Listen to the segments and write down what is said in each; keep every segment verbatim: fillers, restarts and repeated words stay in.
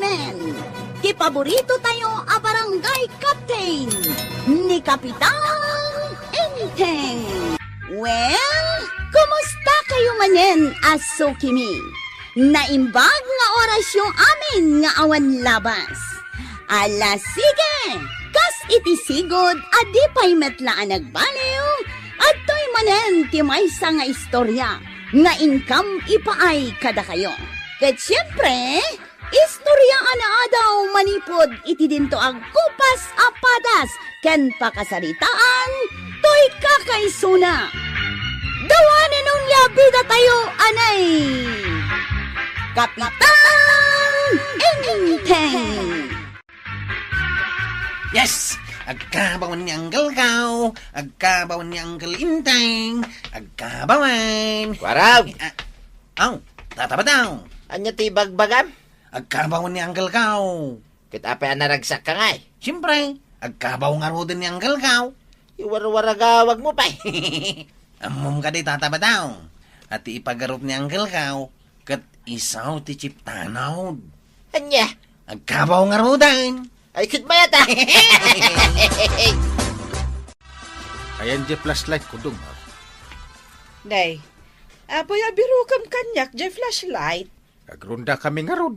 Men, ti paborito tayo a barangay captain, ni Kapitan Enteng. Well, kumusta kayo manen a sukimi? Naimbag nga orasyo amin nga awan labas. Ala, sige! Kas iti sigud a di pay met la a nagbaliw, adtoy manen ti maysa nga istorya nga inkam ipaay kadakayo. Ket siempre, istorya a naadaw manipud iti dinto agkupas a padas ken pakasaritaan toy kakaisuna. Dawanen unay a bidatayo, anay! Kapitan Enteng! Yes! Agkabawan ni Uncle Kao! Agkabawan ni Uncle Enteng! Agkabawan! Warag! Ah, aw, Tata Badong! Ania ti ibagbagam? Agkabawan ni Uncle Kao! Ket apay a naragsakka ngay? Siempre, agkabaw ngaruden ni Uncle Kao. Iwarwaragawagmo pay. Ammom kadi, Tata Badong, a ti ipagarup ni Uncle Kao, ket isu ti Chief Tanod. Ania? Agkabaw ngaruden. Ay, ket mayat, ah. Ayan di flashlight ko, Dong. Nay, apay a birukam kaniak di flashlight? Agrondakami ngarud.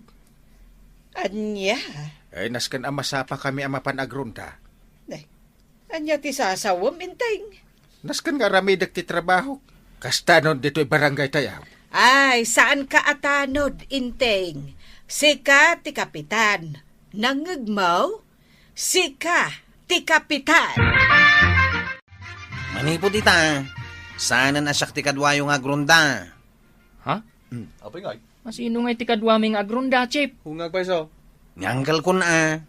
Ania? Ay, nasken a masapakami a mapan agronda. Nay, ania ti sasawem, Enteng? Nasken nga aramidek ti trabahok. Kastanon ditoy barangay tayo. Ay, saanka a tanod, Enteng. Sika ti kapitan. Nangngegmo? Sika ti kapitan. Manipud ita, saanen a siak ti kaduayo nga agronda. Ha? Hmm. Apay ngay? Asino ngay ti kaduami nga agronda, Chief? Ungag pay isu. Ni Uncle Kun a.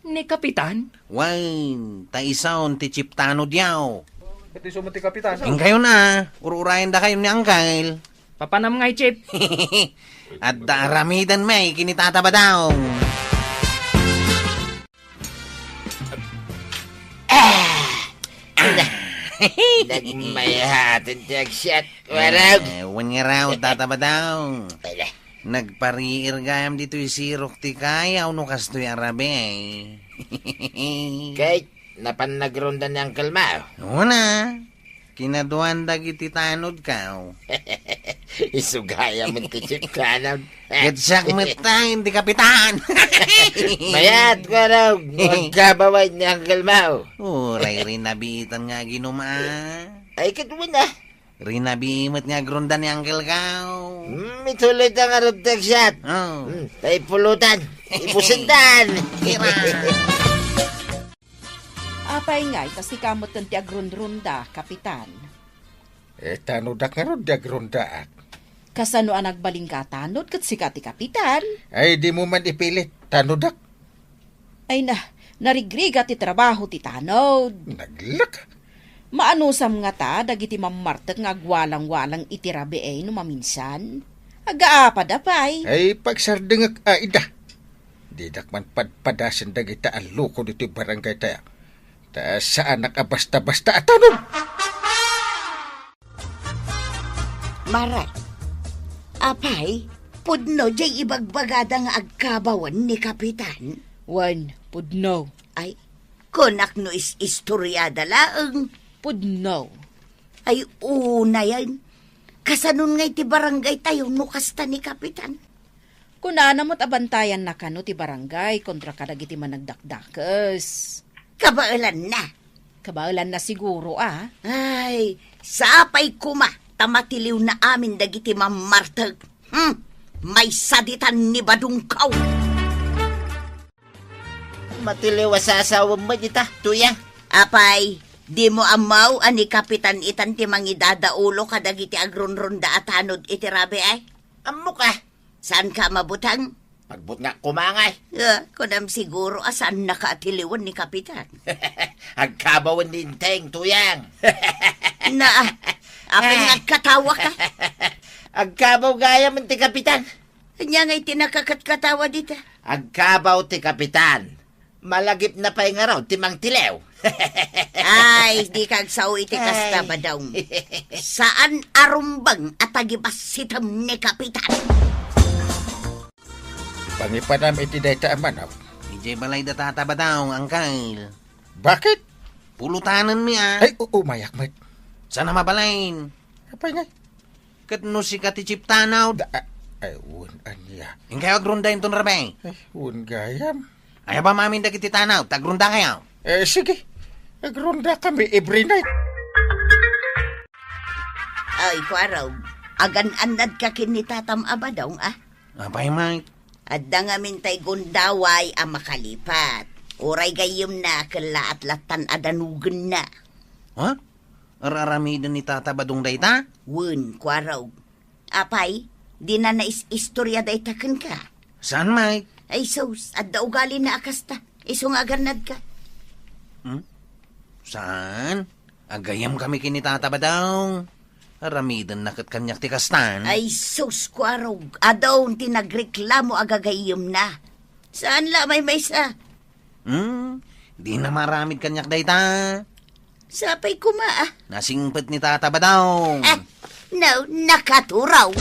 Ni Kapitan? Wen, ta isun ti Chief Tanod diaw. Ket isu met ti Kapitan, a? Inkayon a, ur-urayen dakayon ni Uncle. Papanam ngay, Chief. Adda aramiden met ken ni Tata Badong. Ah! Nagmayat ti agsat, Warag. Eh, wen nga raw, Tata Badong. Ala. Nagpariir gayam ditoy sirok ti kayaw no kastoy a rabii. Kay, napan nagronda ni Uncle Mao. Una, kinaduan dagiti tanodko. Isu gayam ti Chief Tanod. Ket siak met ti kapitan. Mayat, Warag. Agkabaw ni Uncle Mao. Uray rinabiitan nga aginum a. Ay, ket wen a. Rinabii met nga agronda ni Uncle Kao. Hmm, ituloy ta ngarud ti agsat. Oh. Hmm, tay pulutan. Ibusintan. Kira. Apay ngay, ta sika met ti agrunrunda, Kapitan? Eh, tanodak ngarud ti agrondaak. Kasano a nagbalin nga tanod ket sika ti kapitan? Ay, dimo man ipilit, tanodak. Ay na, narigrigat ti trabaho ti tanod. Naglak. Maanusam ngata dagiti mammartek nga agwalangwalang iti rabii no maminsan? Agaapada pay. Ay, pagsardengek a ida. Didak man padpadasen dagiti alluko ditoy barangay tayo. Ta saanak a basta-basta a tanod. Maray, apay, pudno jay ibagbagada nga agkabawen ni Kapitan? Wen, pudno. Ay, kunak no is-istoriada laeng. Pudno. Ay, unayen. Kasanon ngay ti barangay tayo no kasta ni Kapitan? Kunana met a bantayanna kano ti barangay kontra kadagiti managdakdakes. Kabaelanna. Kabaelanna siguro, a. Ay, sapay koma ta matiliwna amin dagiti mammartek. Hmm, maysa ditan ni Badungkaw. Matiliw a sasawem met ita, Tuyang. Apay, dimo ammo a ni Kapitan itan ti mangidadaulo kadagiti agrunrunda a tanod iti rabii? Ammok a. Saanka a mabuteng? Pagbutngak koma ngay. Ah, kunam siguro a saannaka a tiliwen ni Kapitan. Agkabawen ni Enteng, Tuyang. Na, apay nga agkatawaka? Agkabaw gayam ti Kapitan. Ania ngay ti nakakatkatawa dita? Agkabaw ti Kapitan. Malagipna pay ngarud ti mangtiliw. Ay, dika agsao iti kasta, Badong. Saan a rumbeng a tagibassitem ni Kapitan. Pangipanam iti dayta a manok. Idiay balay da Tata Badong, angkel. Bakit? Pulutanenmi a. Ay, u-, umayak met. Saan a mabalin? Apay ngay? Ket no sika ti chief tanod. Da, a-, ay, wen, ania. Inkayo agronda inton rabii. Ay, wen gayam. Ay, aba mamin dagiti tanod, ta agrondakayo. Eh, sige. Agronda kami every night. Ay, Kuarog, agan-annadka ken ni Tatam a Badong, a? Apay, Mike? Adda ngamin tay gundaway a makalipat. Uray gayyemna, ket laat lattan a danugenna. Ha? Ar-aramiden ni Tata Badong dayta? Wen, Kuarog. Apay, dina nais-istorya dayta kenka? Saan, Mike? Ay sus, adda ugalina a kasta. Isu nga agannadka. Hmm? Saan? Agayyemkami ken ni Tata Badong. Aramidenna ket kaniak ti kastan. Ay sus, Kuarog, adun ti nagreklamo a gagayyemna. Saan la a maymaysa? Hmm? Dina maaramid kaniak dayta. Sapay koma, a. Nasingpet ni Tata Badong. Eh, no, nakaturaw.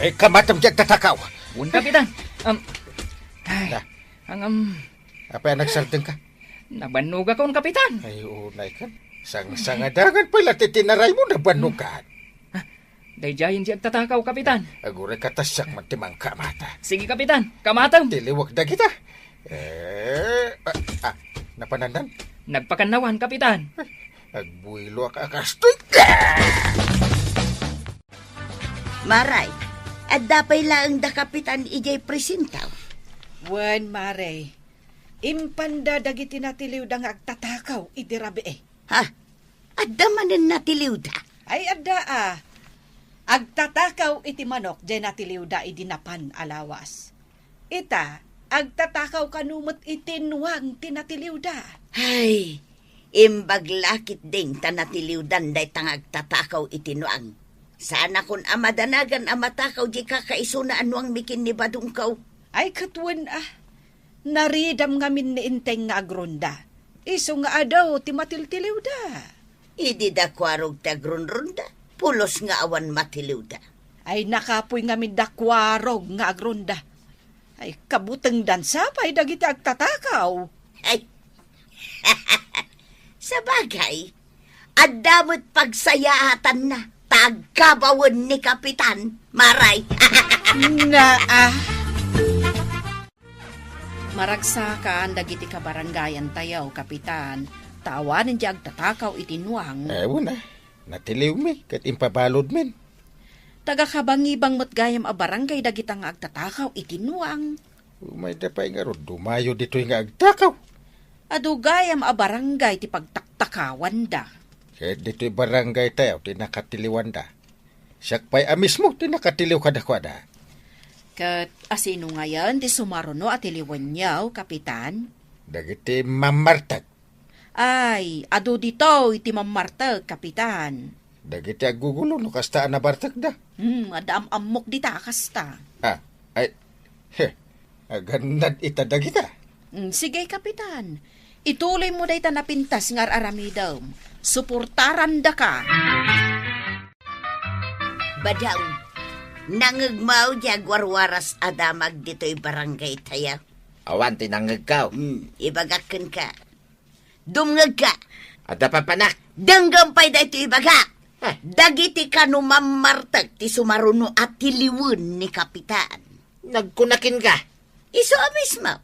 Eh, kamatam diay agtatakaw. Wen, Kapitan. Um, ay, Da. Ang, um, Apay a nagsardengka? Nabannogakon, Kapitan. Ay, unay kan. Sangsangadagan pay la ti tinaraymo, nabannogan. Ah, daydiayen ti agtatakaw, Kapitan. Aguray ka ta siak man ti mangkamata. Sige, Kapitan. Kamatem. Tiliwek dagita. Eh, ah, ah, napanandan? Nagpakannawan, Kapitan. Agbuiloak a kastoy. Maray, adda pay laeng da Kapitan idiay presinto? Wen, Maray. Impanda dagiti natiliwda nga agtatakaw iti rabii. Ha? Adda manen natiliwda? Ay, adda a. Agtatakaw iti manok diay natiliwda idi napan a lawas. Ita, agtatakaw kano met iti nuang ti natiliwda. Ay, imbag la ketdin ta natiliwdan dayta nga agtatakaw iti nuang. Saanakon a madanagan a matakaw diay kakaisuna a nuangmi ken ni Badongko. Ay, ket wen a. Naridam ngamin ni Enteng nga agronda. Isu nga adu ti matiltiliwda. Idi da Kuarog ti agronronda, pulos nga awan matiliwda. Ay, nakapuy ngamin da Kuarog nga agronda. Ay, kabutengdan sa pay dagiti agtatakaw. Ay, sabagay, adda met pagsayaatanna ta agkabawen ni Kapitan, Maray. Naa. Maragsakan dagiti kabarangayantayo, Kapitan, ta awanen diay agtatakaw iti nuang. Eh, wen a. Natiliwmi, ket impabaludmin. Taga-Kabangibang met gayam a barangay dagita nga agtatakaw iti nuang. Umayda pay ngarud, dumayo ditoy nga agtakaw. Adu gayam a barangay ti pagtaktakawanda. Ket ditoy barangaytayo ti nakatiliwanda. Siak pay a mismo ti nakatiliw kadakuada. Ket asino ngayen ti sumaruno a tiliwenyo, Kapitan? Dagiti mammartek. Ay, adu ditoy ti mammartek, Kapitan. Dagiti aggugulo no kasta a nabartekda. Hmm, adda am-ammok dita a kasta. Ah, ay, he, agannad ita dagita. Hmm, sige, Kapitan. Ituloymo dayta napintas nga ar-aramidem. Suportarandaka. Badong, nangngegmo diay agwarwaras a damag ditoy barangaytayo? Awan ti nangngegko. Hmm, ibagak kenka. Dumngegka. Adda papanak. Denggem pay daytoy ibagak. Ah. Dagiti kano mammartek ti sumaruno a tiliwen ni Kapitan. Nagkuna kenka. Isu a mismo.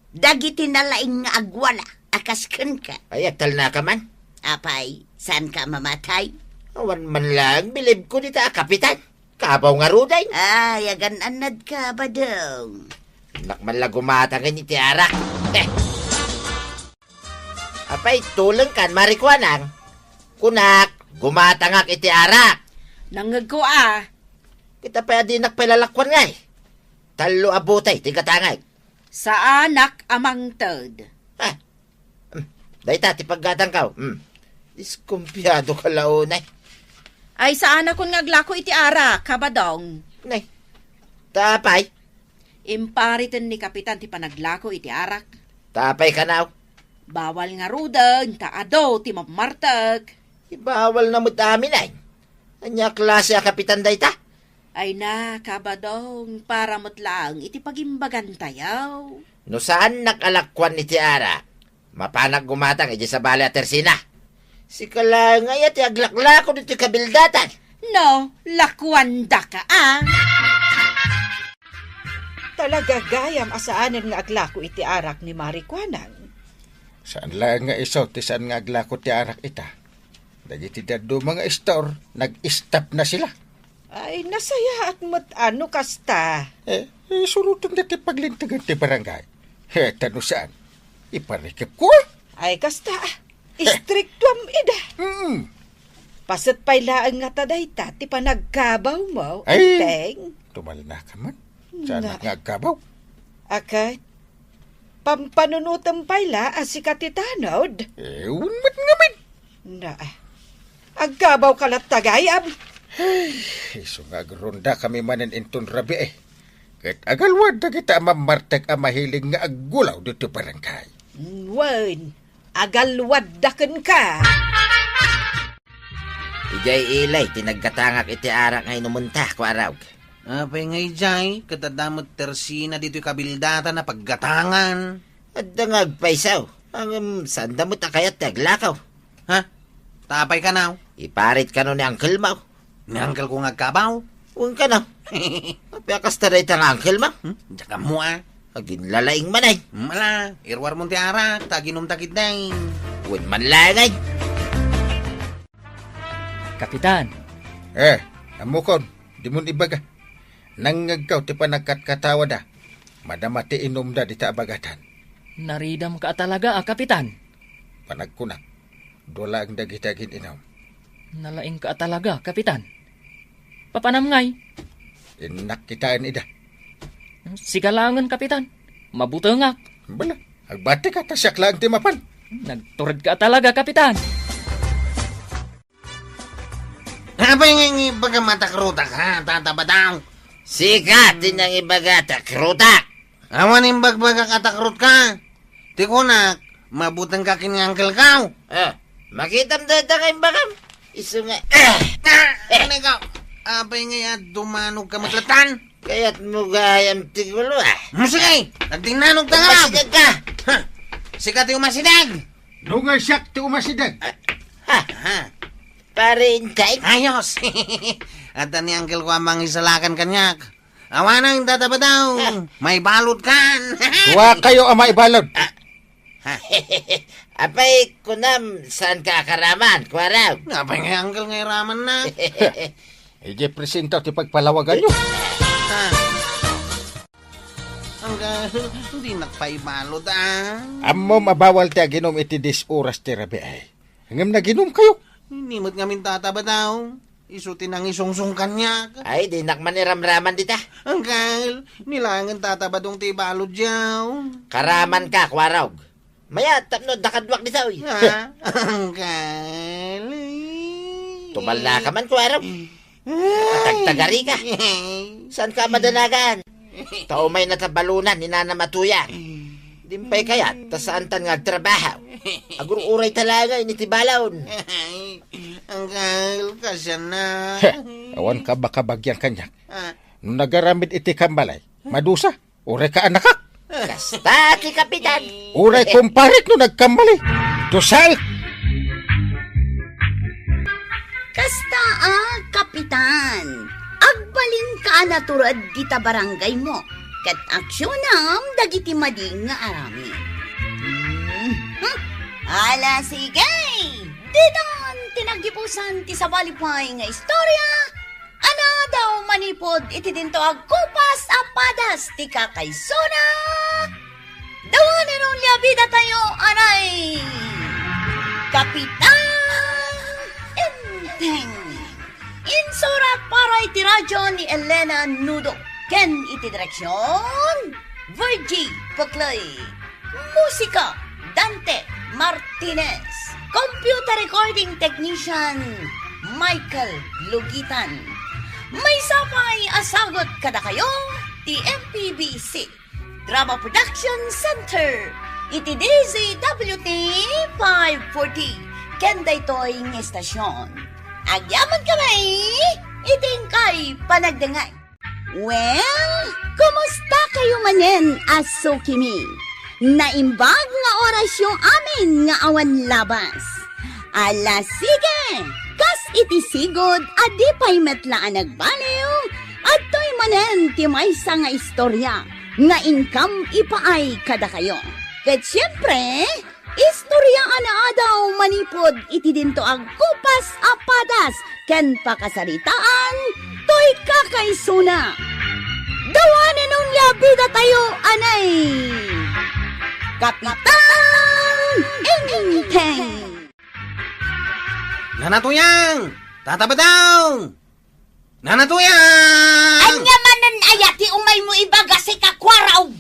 Dagiti nalaing nga agwala a kas kenka. Ay, agtalnaka man. Apay, saanka a mamatay? Awan man laeng bilibko dita a Kapitan. Kabaw ngaruden. Ay, agan-annadka, Badong. Dinak man la gumatangen iti arak. Heh. Apay, tulengkan, Mari Kuanang? Kunak, gumatangak iti arak. Nangngegko a. Kita pay a dinak pay lalakuan ngay. Tallo a butay ti gatangek. Saanak a mangted. Ah, hmm. Dayta ti paggatangko. Hmm. Diskumpiado ka la unay. Ay, saanakon nga aglako iti arak, Kabadong. Nay, ta apay? Impariten ni Kapitan ti panaglako iti arak. Ta apay kano? Bawal ngaruden, ta adu ti mammartek. Ibawalna met amin ay. Ania a klase a kapitan dayta? Ay na, Kabadong, para met laeng iti pagimbagantayo. No saannak a lakuan iti arak, mapanak gumatang idiay sabali a tersina. Sika laeng aya ti aglaklako ditoy kabildatan. No, lakuandaka, a. Talaga gayam a saanen nga aglako iti arak ni Mari Kuanang. Saan laeng nga isu ti saan nga aglako ti arak ita. Dagiti dadduma nga istor, nag-stop na sila. Ay, nasayaat met a no kasta. Eh, isuroten da ti paglintegan ti barangay. Eh, ta no saan, iparikep ko, a. Ay, kasta, a. Istriktuam ida. Mm. Paset pay laeng nga ta dayta ti panagkabaw mo, Ay, Enteng. Tumalna ka man. Saan Na. nga agkabaw? Akat, pampanunutem pay la a sika ti tanod. Eh, wen met ngamin. Na, agkabaw ka latta gayam. Ay, isu nga agronda kami manen inton rabii, eh. Ket agalwad dagita a mammartek a mahilig nga aggulaw ditoy barangay. Wen, agalwadda kenka. Idiay ilay ti naggatangak iti arak nga inumenta, Kuarog. Apay nga idiay, ket adda met tersina ditoy kabildatan a paggatangan. Adda nga agpayso, ngem saanda met a kayat ti aglakaw. Ha? Ta apay kano? Iparit kano ni uncle mo. Ni uncle ko nga agkabaw? Wen kano. Apay a kasta dayta nga uncle mo? Hmm? Diak ammo, a. Aginlalaing man, ay. Mala, iruar mon ti arak, ta aginumta ketdi. Wen man laeng, ay. Kapitan. Eh, ammokon, dimon ibaga. Nangngegko ti panagkatkatawada. Madama ti inumda dita a bagatan. Naridamka a talaga a, Kapitan. Panagkunak, dua laeng dagiti agin-inum. Nalaingka a talaga, Kapitan. Papanam ngay? Innak kitaen ida. Sika laengen, Kapitan. Mabutengak. Bala, agbatika ta siak laeng ti mapan. Nagturedka a talaga, Kapitan. Apay nga ibagam a takrutak, ha, Tata Badaw? Sika ti nangibaga takrutak. Awan imbagbagak a takrutka. Ti kunak, mabutengka ken ni uncle ko. Ah, makitam dayta nga imbagam. Isu nga, ah! Ah, ano ikaw? Apay nga dumanoka met latta? Kayatmo gayam ti gulo, a. Hmm, sige, agtinnanogta nga. Umasidegka. Ha? Sika ti umasideg. No nga siak ti umasideg. Ah, ha? Ha? Pare Enteng? Ayos. Adda ni uncle ko a mangisalakan kaniak. Awanen, Tata Badaw. Ah. Maibalodkan. Kuakayo a maibalod. Ah. Ha? Apay, kunam, saanka a karaman, Kuarog? Apay nga uncle nga iramanna? Idiay presinto ti pagpalawaganyo. Ha? Uncle, dinak paibalod, a. Ammom a bawal ti aginum iti dies oras ti rabii. Ngem naginumkayo. Ni met ngamin, Tata Badaw. Isu ti nangisungsong kaniak. Ay, dinak man iramraman dita. Uncle, ni laengen, Tata Badong ti ibalodyo. Karamanka, Kuarog. Mayat tapno adda kaduak dita, uy. Ha? Uncle. Tumalnaka man, Kuarog. Patagtagarika. Saanka a madanagan? Ta umayna ta balonan ni Nanam a Tuyang. Dimpay kayat, ta saantan nga agtrabaho. Agur-uray ta laeng iti balon. Uncle, kasano? He, awan kabagian kaniak. Ah. No nagaramid iti kambalay, madusa, uray ka annakak. Kasta ti kapitan. Uray kumparek no nagkambalay. Dusaek. Kasta a, Kapitan, agbalinka a natured dita barangaymo, ket aksionam dagiti madi nga aramid. Hmm. Ala, sige! Ditan ti naggibusan ti sabali pay nga istorya, a nadaw manipud iti dinto agkupas a padas ti kakaisuna. Dawanen ni Abida tayo, anay! Kapitan Enteng. Insurat para iti radyo ni Elena Nudo ken iti direksyon, Virgie Peclay. Musika, Dante Martinez. Computer recording technician, Michael Lugitan. Maysa pay a sagut kadakayo ti M P B C Drama Production Center iti D Z W T five forty ken daytoy nga estasyon. Agyamankami! Iti inkay panagdengngeg. Well, kumusta kayo manen a sukimi? Naimbag nga orasyo amin nga awan labas. Ala, sige! Kas iti sigud a di pay met la a nagbaliw, adtoy manen ti maysa nga istorya nga inkam ipaay kadakayo. Ket siempre, istorya a naadaw manipud iti dinto a gupas a padas ken pakasaritaan toy kakaisuna. Dawanen unay a bidatayo, anay! Kapitan Enteng! Nana Tuyang! Tata Badong! Nana Tuyang! Ania manen aya ti umaymo ibaga, sika Kuarog?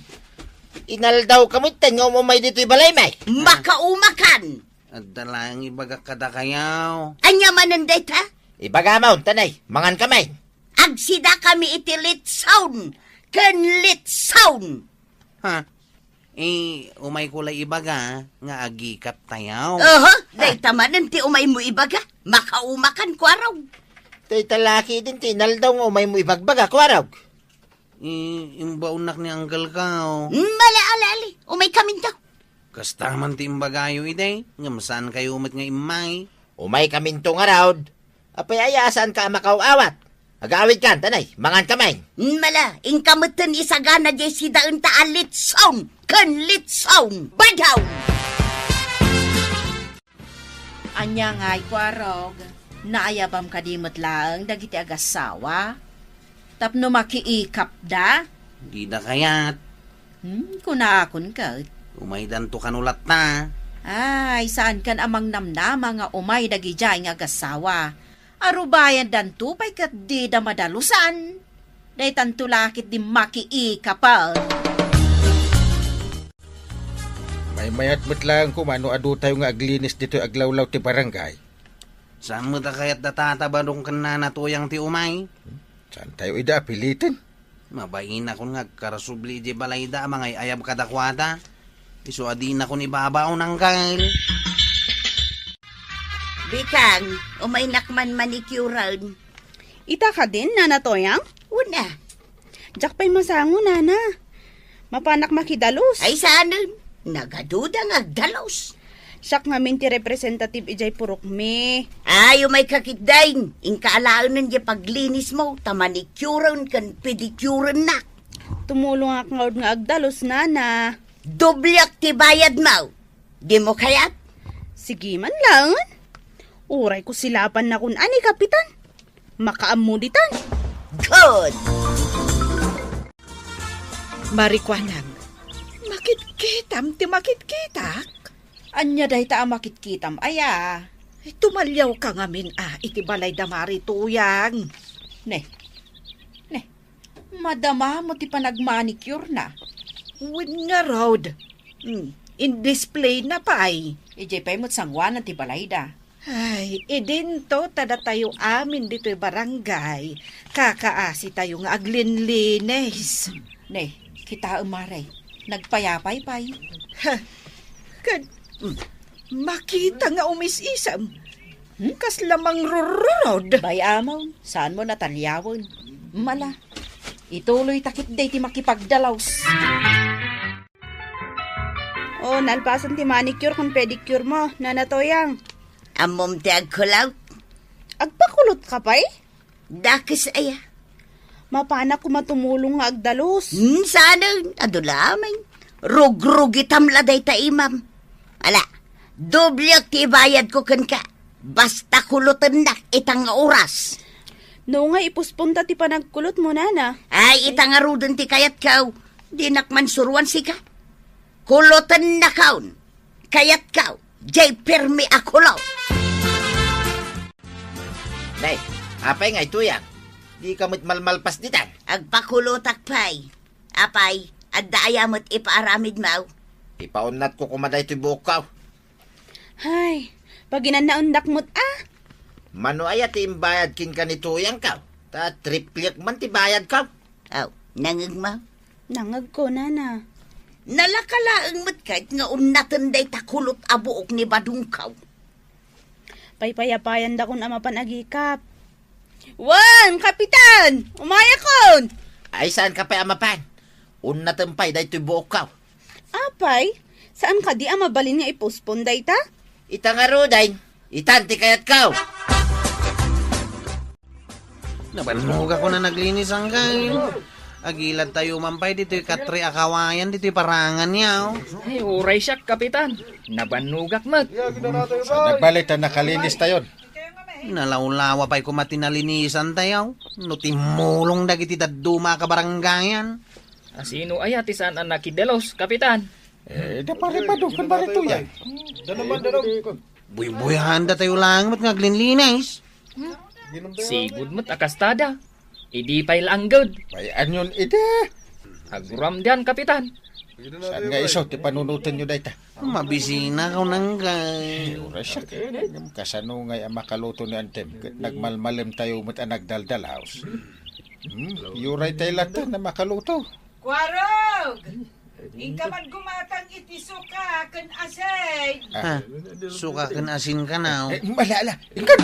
Inaldaw kami ten nga umumay ditoy balay, may. Makaumakan! Adda laeng ibagak kadakayo. Ania manen dayta? Ibagam, tanay, mangan kami. Agsida kami iti litson ken litson. Ha? Eh, umayko la ibaga nga agikap tayo. Oho, dayta manen ti umaymo ibaga. Makaumakan, Kuarog. Dayta la ketdin ti inaldaw nga umaymo ibagbaga, Kuarog. Eh, imbaonnak ni uncle ko. Mala, ala, ali. Umay kaminto. Kasta man ti imbagayo idi, ngem saan kayo met nga immay. Umay kaminto ngarud. Apay aya a saanka a makaw-awat? Agaawidkan, tanay, mangan kami. Mala, inka metten isagana diay sidaenta a litson ken litson. Badaw! Ania ngay, Kuarog? Naayabam kadi met laeng dagiti agassawa? Tapno makiikapda? Dida kayat. Hmm, kunakon ket. Umaydanto kano latta. Ay, saankan a mangnamnama nga umay dagidiay nga agassawa. Arubayandanto pay ket dida madalusan. Daytanto la ketdi makiikapan. Maymayat met laeng koma no adu tayo nga aglinis ditoy aglawlaw ti barangay. Saan met a kayat da Tata Badong ken Nana Tuyang ti umay? Saan tayo ida a piliten? Mabainakon nga agkarasubli idiay balayda a mangay-ayab kadakuada. Isu a dinakon ibabaon, uncle. Bikang, umaynak man manicuren. Ita kadin, Nana Toyang? Una. Diak pay masango, Nana. Mapanak makidalus. Ay, saanen? Nagaduda nga agdalus. Siak ngamin ti representative idiay purokmi. Ay, umayka ketdin. Inka alaenen diay paglinismo, ta manicuren ken pedicurennak. Tumulongak ngarud nga agdalus, Nana. Dobliak ti bayadmo. Dimo kayat? Sige man laeng. Uray ko silapannakon a ni Kapitan. Makaammo ditan. Good! Marikuanang, makitkitam ti makitkitak? Ania dayta a makitkitam, aya? Tumaliawka ngamin a iti balay da Mari Tuyang. Ne. Ne. Madama mo ti panagmanicure na. Wen ngarud. Hmm, in-display na pay. Idiay pay met sanguanan ti balayda. Ay, idinto ta datayo amin ditoy barangay. Kakaasi tayo nga aglinlinis. Ne, kitaem, Mare. Nagpayapay pay. Ha, kad-, mm, makita nga umis-isem. Hmm? Kasla mangrururod. Bay-am, saan mo nataliawen? Mala, ituloy ta ketdi ti makipagdalaus. Oh, nalpasan ti manicure ken pedicure mo, Nana Toyang. Ammom ti agkulot? Agpakulot ka pay? Dakes aya. Mapanak koma tumulong nga agdalus. Hmm, saan? Adu laeng. Rugrugitam la dayta imam. Ala, dobliak ti ibayadko kenka. Basta kulotennak ita nga oras. No nga ipusponta ti panagkulot mo, Nana. Ay, ita ngaruden ti kayatko. Dinak man suruan sika. Kulotennakon. Kayatko. Jay permi a kulot. Nay, apay ngay Tuyang? Dika met malmalpas ditan. Agpakulotak pay. Apay, adda aya met ipaaramidmo? Ipaunnatko koma daytoy buokko. Hay, paginannaendak met a. Mano aya ti imbayad kenka ni Tuyangko? Ta triplek man ti bayadko. Aw, nangegmo? Nangegko, Nana. Nalaka laeng met ket nga unnaten dayta kulot a buok ni badongko. Paypayapayandakon a mapan agikap. Wen, Kapitan! Umayakon! Ay, saan ka pay a mapan? Unnaten pay daytoy buokko. Apay, saan kadi a mabalin nga i-postpone dayta? Ita ngaruden, itan ti kayatko. Nabannogakon a naglinis, anggayo. Agilad tayo man pay ditoy katre a kawayan ditoy parangan niya, oh. Ay, uray siak, Kapitan. Nabannogak met. Sa nagbalit a nakalinis tayon. Nalawlawa pay koma ti nalinisan tayo. No timmulong dagiti dadduma a kabarangayan. A, sino aya ti saan a nakidalos, Kapitan? Eh, da pare Badong ken pare Tuyang. Buybuyaanda tayo lang met nga aglinlinis. Sigud met a kastada. Idi pay la angged. Pay-anyon ida. Aguram dian, Kapitan. Saan nga isu ti panunotenyo dayta? Mabisina, kunangka. Ay, uray siak. Ngem kasano ngay a makaluto ni Antem ket nagmalmalem tayo met a nagdaldalaos? Hmm? Uray tay latta a makaluto. Kuarog! Inka man gumatang iti suka ken asin. Ah. Ha? Suka ken asin kano? Eh, mala, ala. Inka!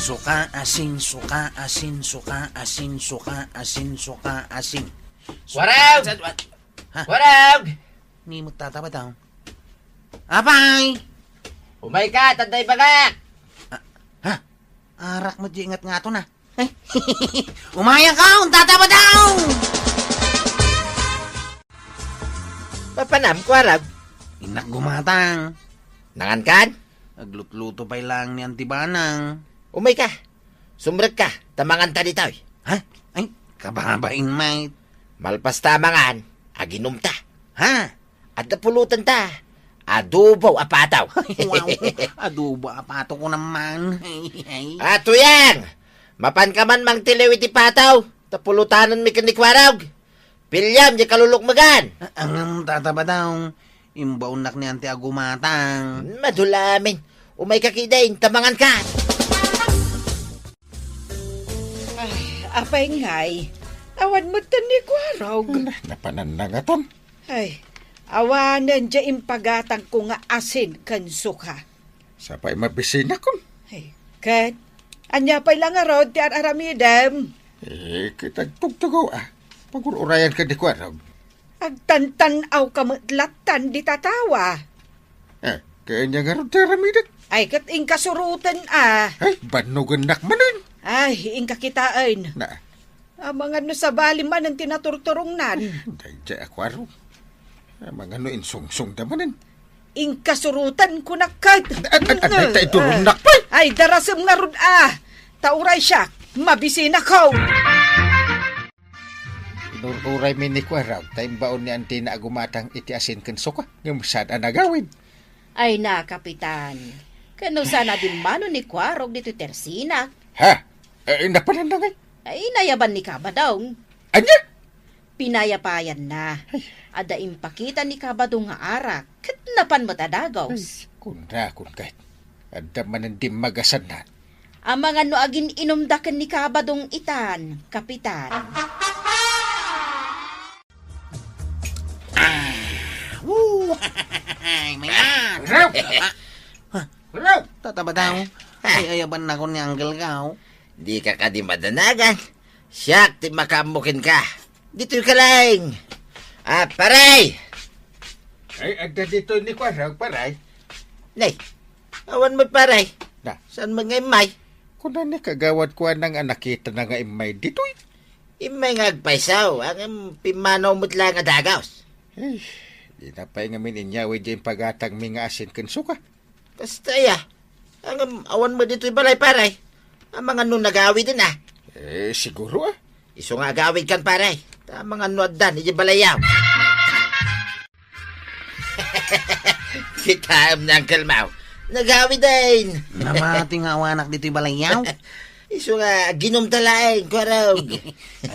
Suka, asin, suka, asin, suka, asin, suka, asin, suka, asin. Warag! Ha? Warag! Ni mo tataba daw. Apay! Umayka, ta adda ibagak! Ah, ha? Arak met di ingat nga to na. Ay, umayka, tataba daw! Papanam, Kuarog? Innak gumatang. Nangankan? Aglutluto pay lang ni Auntie Banang. Umayka. Sumrekka, ta manganta ditoy. Ha? Ay, kababain, mate. Malpas ta mangan, aginumta. Ha? Adda pulotanta. Adobo a pataw. Wow, adobo a pataw ko naman. Ay, ay. A, Tuyang! Mapanka man mangtiliw iti pataw, ta pulotanenmi ken ni Kuarog. Piliam diay kalulukmegan. A-, angem, tataba daw. Imbaonnak ni Auntie a gumatang. Madula amin. Umayka kidin, ta manganka. Ay, apay ngay? Awan met ni Kuarog. Na-, napanannangatan. Ay, awanen diay impagatangko nga asin ken suka. Sapay mabisinakon. Ay, ket, ania pay la ngarud ti ar-aramidem? Eh, ket agtugtugaw a. Pagur-urayan ka di Kuarog. Agtantan-awka met lattan di tatawa. Eh, kanya ngarud ti aramidek. Ay, ket inka suroten a. Ay, bannogennak manen. Ay, inka kitaen. Na. Amangan no sabali manen ti naturturongnan. Daydiay a Kuarog. Amangan no insungsongda manen. Inka suroten, kunak ket. At, at, at, ay, ta iturongnak pay. Ay, darasem ngarud a. Ta uray siak, mabisinako. Inur-uraymi ni Kuarog, ta imbaon ni Antina a gumatang iti asin ken suka, ngem saan a nagawid. Ay na, Kapitan. Ken no saan a dimmano ni Kuarog ditoy tersinak? Ha? Eh, napanannangay? Ay, nayaban ni Kabadong. Ania? Pinayapayanna. Ay. Adda impakita ni Kabadong nga arak, ket napan met a dagos. Ay, kunrakon ket. Adda manen dimmagasanna. Amangan no agin-inumda ken ni Kabadong itan, Kapitan. Ah, woo! Ay, mayat! Hello! Ah, ah, Hello! Tataba daw. Ah. Ay, ayabannakon ni Uncle Gaw. Dika kadi madanagan. Siak ti makaammo kenka. Ditoyka laeng. Ah, paray! Ay, adda ditoy ni Kuarog, paray. Nay, awan met, paray. Na. Saan met nga immay? Kuna ni kagawad ko anang a nakitana nga immay ditoy. Immay nga agpayso, ngem pimmanaw met laeng a dagos. Ay, dina pay ngamin inyawid diay impagatangmi nga asin ken suka. Kasta aya. Ngem awan met ditoy balay, paray. Amangan no nagawiden a. Eh, siguro a. Isu nga agawidkan, paray. Ta amangan no addan idiay balayyo. Kitaem ni Uncle Mau. Nagawiden. Namati nga awanak ditoy balayyo. Isu nga aginumta laeng, Kuarog.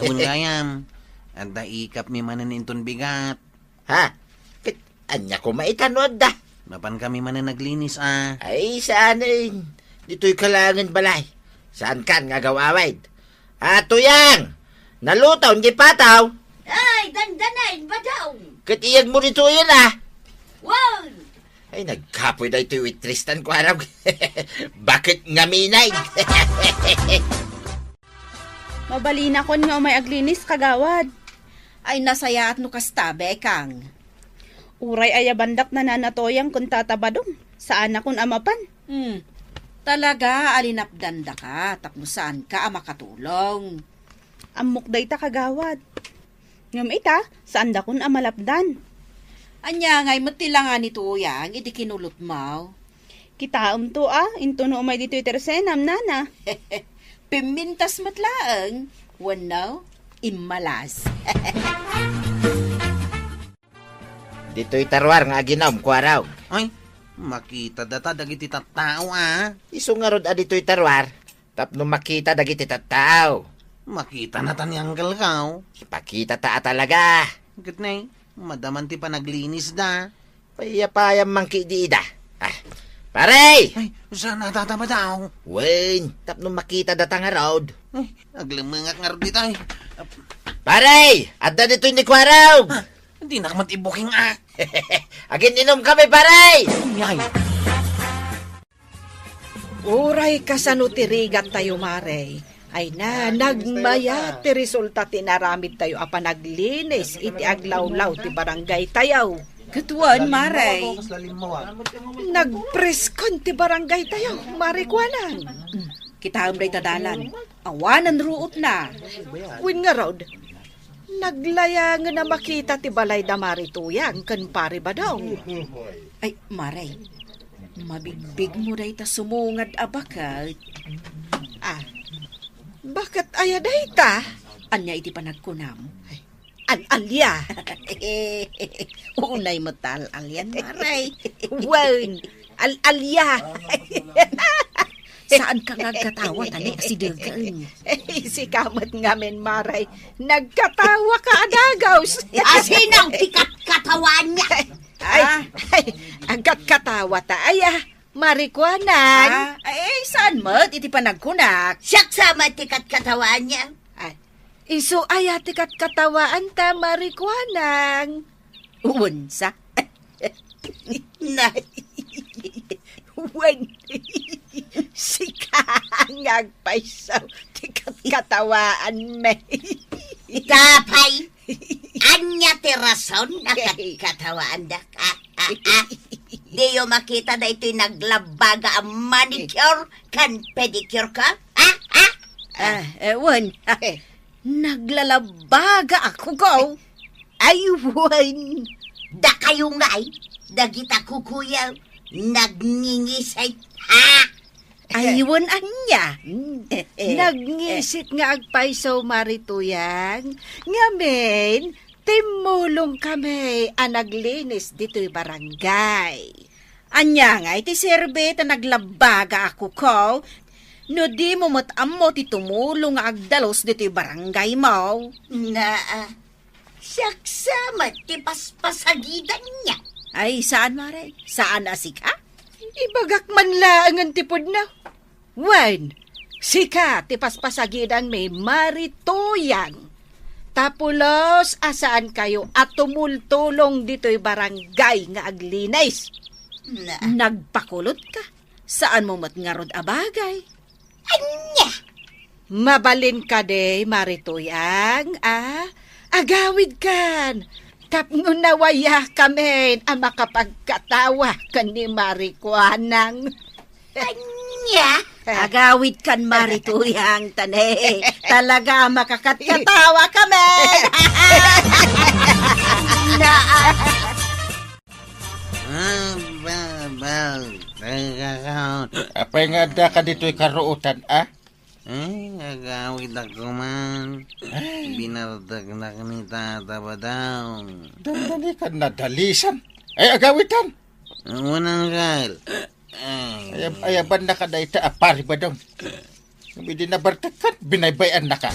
Awan gayam. Adda ikapmi manen inton bigat. Ha? Ket ania koma ita no adda? Mapankami manen aglinis a. Ay, saanen. Ditoyka laengen balay. Saankan nga agaw-awid. A, Tuyang! Nalutom diay pataw? Ay, dandanen, Badong. Ket iyegmo ditoyen a. Wen! Ay, nagkapoy daytoy waitress-tan, kuarog. Baket ngaminay. Mabalinakon nga umay aglinis, kagawad. Ay, nasayaat no kasta, Bekang. Uray ayabandak ni Nana Toyang ken Tata Badong, saanakon a mapan. Hmm. Talaga a linapdandaka tapno saanka a makatulong. Ammok dayta, kagawad. Ngem ita, saandakon a malapdan. Ania ngay met ti langa ni Toyang iti kinulotmo? Kitaemto a, intono umay ditoy tersenam, Nana. Pimmintas met laeng, wenno immalas. Ditoy ta ruar nga aginum, kuarog. Ay, makita data dagiti tattao, a. Isu ngarud a ditoy ta ruar, tapno makita dagiti tattao. Makita nata ni Uncle Kao. Ipakita ta a talaga. Ket ne, madaman ti panaglinisda. Payapayam man kadi ida. Ah, pare! Ay, saan a tatabadaw? Wen, tapno makita data ngarud. Ay, aglemengak ngarud dita, ay. Pare! Adda ditoy ni kuarog! Ah, dinak met ibuking, a. Agin-inum kami, pare! Ay. Uray kasano ti rigattayo, Mare. Ay na, nagmayat ti resulta ti inaramidtayo a panaglinis iti aglawlaw ti barangaytayo. Ket wen, Mare. Nagpreskon ti barangaytayo, Mare Kuanang. Mm, kitaem dayta dalan. Awanen ruotna. Wen ngarud, naglayangen a makita ti balay da Mari Tuyang ken Pari Badong. Ay, Mare, mabigbigmo dayta sumungad a baket. Ah, baket aya dayta? Ania iti panagkunam? Ay, al-alia. Unay met ta al-alian, Mare. Wen, al-alia. Saanka nga agkatawa, tani, asidegen. Sika met ngamin, Mare. Nagkatawaka a dagus. Asino ti katkatawaanna? Ay, ah, ay, agkatkatawa ta, aya, Mare Kuanang. Ah, ay, saan met iti panagkunak? Siak sa met ti katkatawaanna. Ay, isu aya ti katkatawaanta, Mare Kuanang? Wen sa. Na. Wen. Sika nga agpayso ti katkatawaanmi. Ita pay, ania ti rason a katkatawaandak? Ah, ah, ah. Diyo makita daytoy naglabaga a manicure ken pedicure ko? Ah, ah. Ah, eh, wen. Naglalabaga a kuko. Ay, wen. Dakayo ngay, dagita kukuyo, nagngingisit, ha? Ay, wen ania? Hmm. Eh, eh, eh. Nagngisit nga agpayso, Mari Tuyang. Ngamin, timmulong kami a naglinis ditoy barangay. Ania ngay ti serbi ta naglabaga a kuko? No dimo met ammo ti tumulong nga agdalus ditoy barangaymo. Na, ah, siak sa met ti paspasagidanna. Ay, saan, Mare? Saan a sika? Ibagak man laengen ti pudno. Wen, sika ti paspasagidanmi, Mari Tuyang. Ta pulos a saankayo a tumultulong ditoy barangay nga aglinis. Na. Nagpakulotka. Saanmo met ngarud a bagay. Ania? Mabalin kadi, Mari Tuyang, a? Agawidkan. Tapno nawayakamin a makapagkatawa ken ni Mari Kuanang. Ania? Agawidkan, Mari Tuyang, tani. Talaga a makakatkatawa kami. Na. Ah, ba, ba, teka ka. Apay nga adda ka ditoy karuotan, a? Eh, agawid ako man. Ay. Binardagnak ni Tata Badong. Dandani ka nadalisan. Ay, agawitan. Unang kal. Ay. Ayab-, ayaban na ka dayta a Pari Badong. Idi nabartekkan, binaybay-an na ka.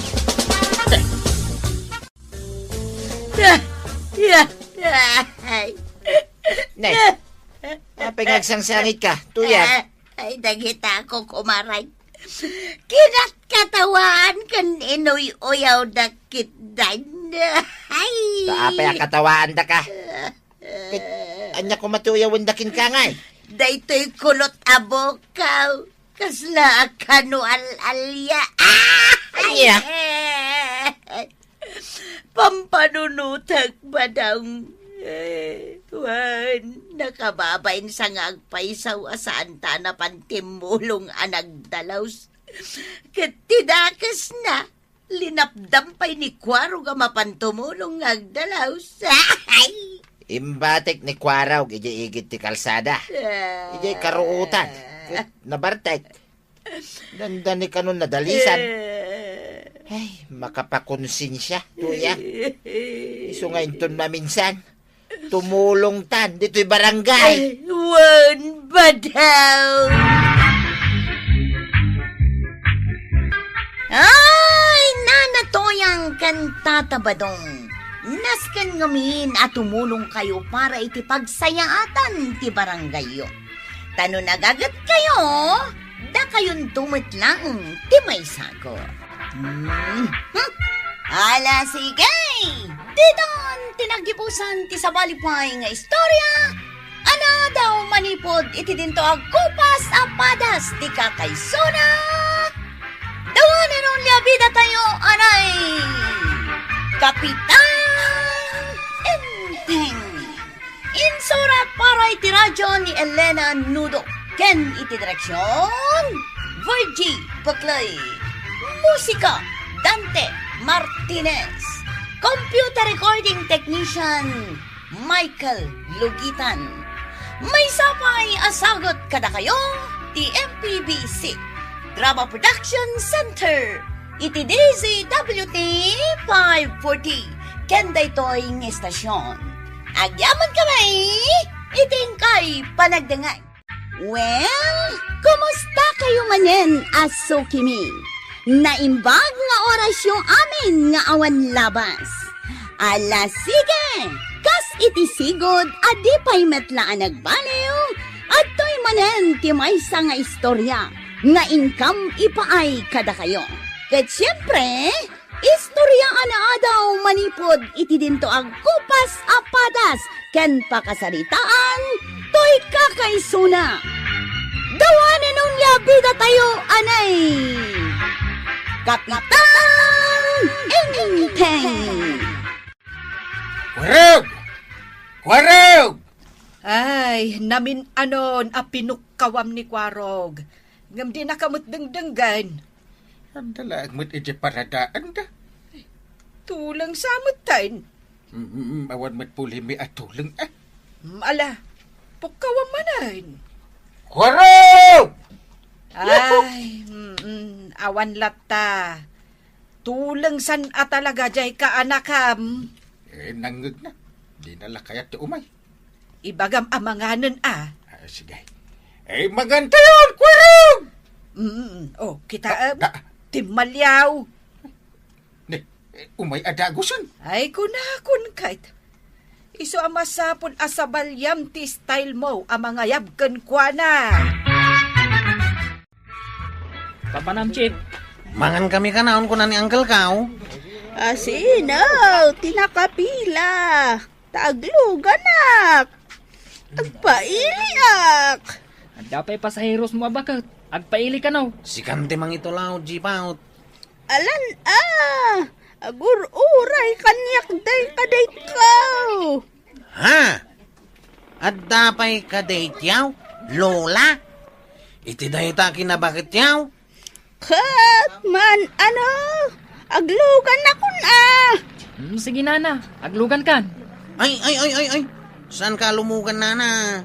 Ay. Ne, apay nga agsangsangit ka, Tuyang? Ay, dagita a kukumaray. Kinatkatawaan ken inuy-uyawda ketdan. Ay. Ta apay a katawaandaka? Ket, Ania koma ti uyawenda kenka ngay? Daytoy kulot a bukaw. Kasla a kano al-alia. Ah! Ania? Pampanunotek, Badang. Eh, wen, nakababain sa nga agpaysaw a saan ta a napan timmulong a nagdalaws. Ket ti dakesna, linapdan pay ni Kuarog a mapan tumulong nga agdalaws. Imbatik ni Kuarog idiay igid ti kalsada. Ah. Idiay karuotan. Ket nabartek. Dandani kanon nadalisan. Eh. Ay, makapakonsensia, tuya. Isu nga inton maminsan, tumulongtan ditoy barangay. Ay, wen, Badang. Ay, Nana Toyang ken Tata Badong. Nasken ngamin a tumulongkayo para iti pagsayaatan ti barangayyo. Ta no nagagetkayo, dakayonto met laeng ti maisagor. Hmm. Ala, sige! Ditan ti naggibusan ti sabali pay nga istorya, a naadaw manipud iti dinto a kupas a padas ti kakaisuna. Dawanen only a bidatayo, anay, Kapitan Enteng. Insurat para iti radyo ni Elena Nudo ken iti direksion, Virgie Buclay. Musika, Dante Martinez. Computer recording technician, Michael Lugitan. Maysa pay a sagut kadakayo ti M P B C Drama Production Center iti D Z W T five forty ken daytoy nga estasion. Agyaman kami iti inkay panagdengngeg. Well, kumusta kayo manen a sukimi? Naimbag nga orasyo amin nga awan labas. Ala, sige! Kas iti sigud a di pay met la a nagbaliw, adtoy manen ti maysa nga istorya nga inkam ipaay kadakayo. Ket siempre, istorya a naadaw manipud iti dinto a kupas a padas ken pakasaritaan toy kakaisuna. Dawanen only a bidatayo, anay, Kapitan Enteng. Kuarog! Kuarog! Ay, namin-anon a pinukkawam ni Kuarog. Ngem dinaka met dengdenggen. Adda laeng met idiay paradaanda. Tuleng sa metten. Mm, awan met pulimi a tuleng, ah. Mm, ala, pukkawam manen. Kuarog! Ay, mm, awan latta. Tuleng san a talaga diay kaanakam. Eh, nangngegna. Dina la kayat ti umay. Ibagam a manganen, a. Ah, sige. Eh, mangan tayon, Kuarog! Mm, oh, kita, Da-, em, da- timmaliaw. Ne, eh, umay a dagusen. Ay, kunakon ket. Isu a masapul a sabaliam ti style mo a mangayab kenkuana. Papanam, Chief. Mangan kami kanaon, kuna ni Uncle Kao. Asino ti nakapila? Ta agluganak. Agpailiak. Adda pay pasaheros mo a baket. Agpaili kano. Sikan ti mangitulaw, Jipaut. Alan a, agur-uray kaniak day kadaykaw. Ha? Adda pay kadaytaw, Lola? Iti dayta kinabaketyaw? Ket man, ano, aglugannakon a. Hmm, sige, nana, aglugankan. Ay, ay, ay, ay, ay. Saan ka lumugan, nana?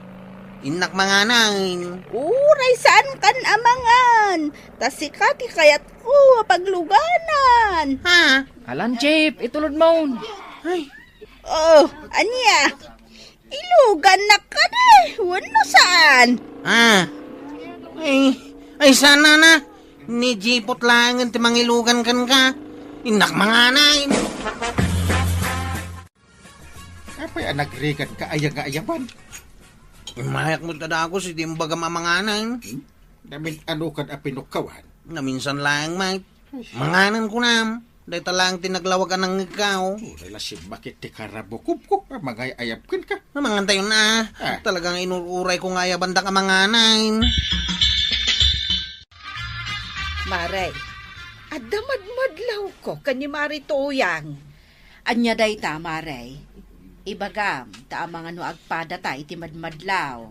Innak manganan. Uray saan kan a mangan. Ta sika ti kayatko a pagluganan. Ha? Alan, Chief, itulod mo. Ay. Oh, ania? Ilugannak kadi, wenno saan? Ah. Ay, ay, sana na. Ni Jipot laengen ti mangilugan kenka. Innak manganay. Apay a nagrigat ka aya nga ayaban? Immayak met kadagus iti imbagam a manganan. Hmm? Namin ano kad a pinukkawan? Naminsan laeng, Mike. Manganan kunam. Dayta laeng ti naglawag a nangngegkaw. Uray la simmaki ti karabukobko a mangay-ayab kenka. Mangantayon a. Ah. Talaga nga inur-urayko nga ayabandak a manganay. Mare, adda madmadlawko ken ni Mari Tuyang. Ania dayta, Mare? Ibagam, ta amangan no agpadata iti madmadlaw.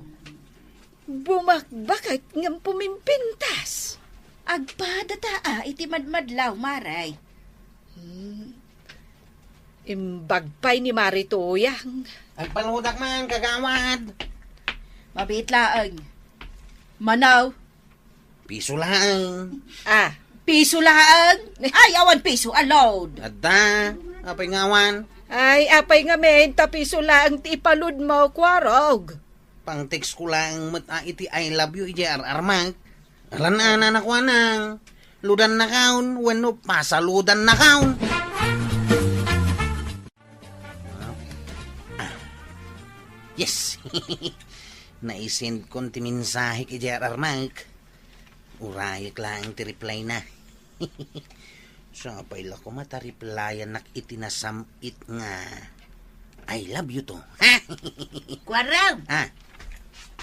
Bumakbaket ngem pumimpintas. Agpadata a iti madmadlaw, Mare. Hmm. Imbag pay ni Mari Tuyang. Agpaludak man, kagawad. Mabiit laeng. Manaw. Piso laeng. Ah. Piso laeng? Ay, awan piso a load. Adda. Apay nga awan? Ay, apay ngamin, ta piso laeng ti ipaludmo, Kuarog. Pang-text ko laeng met a iti I love you, idiay ar-armak. Alan-anan a kuanang. Lodannakon, wenno pasalodannakon. Ah. Yes. Naisendkon ti mensahek idiay ar-armak. Urayek laeng ti reply na. Sapay la koma ta replyanak iti nasam-it nga, "I love you too." Kuarog! Ah.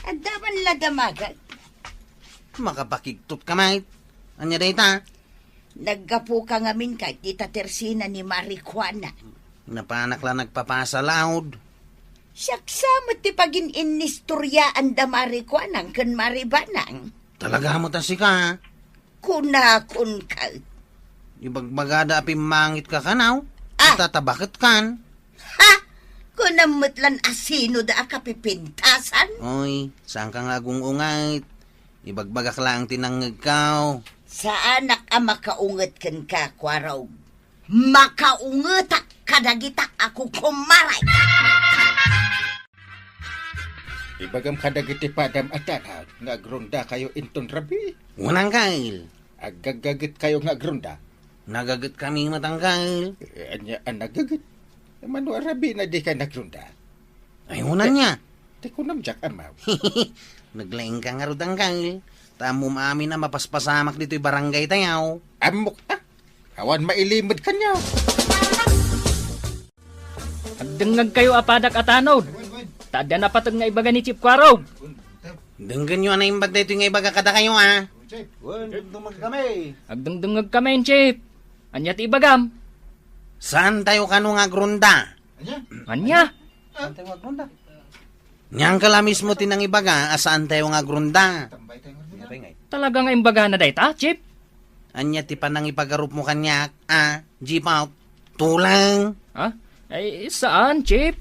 Adda man la damagak. Makapakigtot ka, mait. Ania dayta? Naggapuka ngamin ket ita tersina ni Mari Kuana. Napanak la nagpapasalaod. Siak sa met ti pagin-innistoriaan da Mari Kuanang ken Mari Banang. Talaga met a sika? Kunakon ket. Ibagbagada a pimmangit ka kanaw? Ah! Ita ta baket kan? Ha? Kunam met lan a sino da a kapipintasan? Oy, saan ka nga agung-ungayt? Ibagbagak laeng ti nangngegkaw. Saanak a makaunget kenka, Kuarog. Makaungetak kadagita a kukumaray. Ibagam kadagiti padam a tanaw nga agrondakayo inton rabii. Wen, Angkel. Aggaggagetkayo nga agronda. Nagagetkami met, Angkel. Eh, ania a nagaget? Mano a rabii na dika nagrunda? Ay, wen ania. Ti kunam diak, Amaw. Naglaingka ngarud, Angkel. Ta ammom amin a mapaspasamak ditoy barangay tayo. Ammok, ah. Awan mailimed kaniak. Agdengngegkayo a padak a tanod. Ta adda napateg nga ibaga ni Chief Kuarog. Denggenyo a naimbag daytoy nga ibaga kadakayo, a. Wen, dengdengngegkami. Agdengdengngegkami, Chief. Ania ti ibagam? Saantayo kano nga agronda? Ania? Ania? Saantayo nga agronda? Nia, Angkel, a mismo ti nangibaga a saantayo nga agronda. Tambay tayo nga agronda. Talaga nga imbagana dayta, Chief? Ania ti panangipagarupmo kaniak, a, Jeep out? Tulang. Ha? Ay, saan, Chief?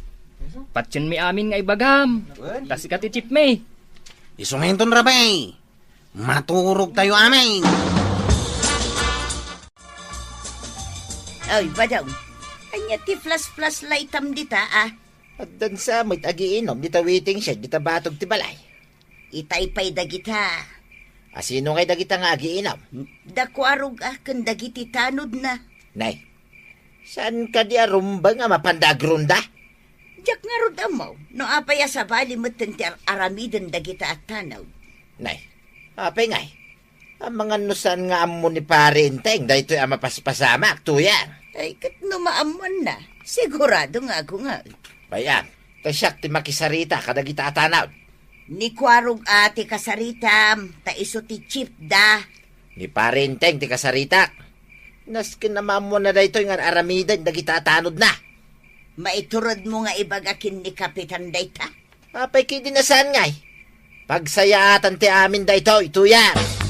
Patienmi amin nga ibagam. Wen. Ta sika ti Chief mi. Isu nga inton rabii. Maturogtayo amin. Ay, Badong. Ania ti flash-flash lightam dita, a? Addan sa met agiinom dita waiting shed dita batog ti balay. Itay pay dagita. A sino ngay dagita nga agiinom? Da Kuarog a ken dagiti tanodna. Nay, saan kadi a rumbeng a mapanda agronda? Diak ngarud ammo no apay a sabali metten ti ar-aramiden dagita a tanod. Nay, apay ngay? Amangan no saan nga ammo ni Pari Enteng daytoy a mapaspasamak, Tuyang. Ay, ket no maammoanna, sigurado nga agungaek. Bay-am, ta siak ti makisarita kadagita a tanod. Ni Kuarog a ti kasaritam, ta isu ti chief da. Ni Pari Enteng ti kasaritak. Nasken a maammoanna daytoy nga ar-aramiden dagita a tanodna. Maituredmo nga ibaga ken ni Kapitan dayta? Apay ketdi a saan ngay? Pagsayaatan ti amin daytoy, Tuyang.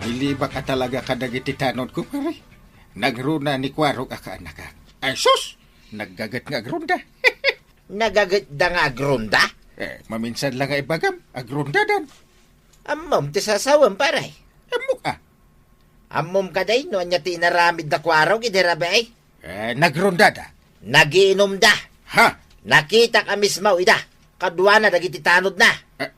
Nilibak a talaga kadagiti tanodko, pare. Nagruna ni Kuarog a kaanakak. Ay, sus! Naggaget nga agronda. Nagagetda nga agronda? Eh, maminsan la nga ibagam, agrondadan. Ammom ti sasawem, pare? Ammok, a. Ammom kadi no ania ti inaramid da Kuarog idi rabii? Eh, nagrondada. Nagiinumda. Ha? Nakitak a mismo ida. Kaduana dagiti tanodna. Eh,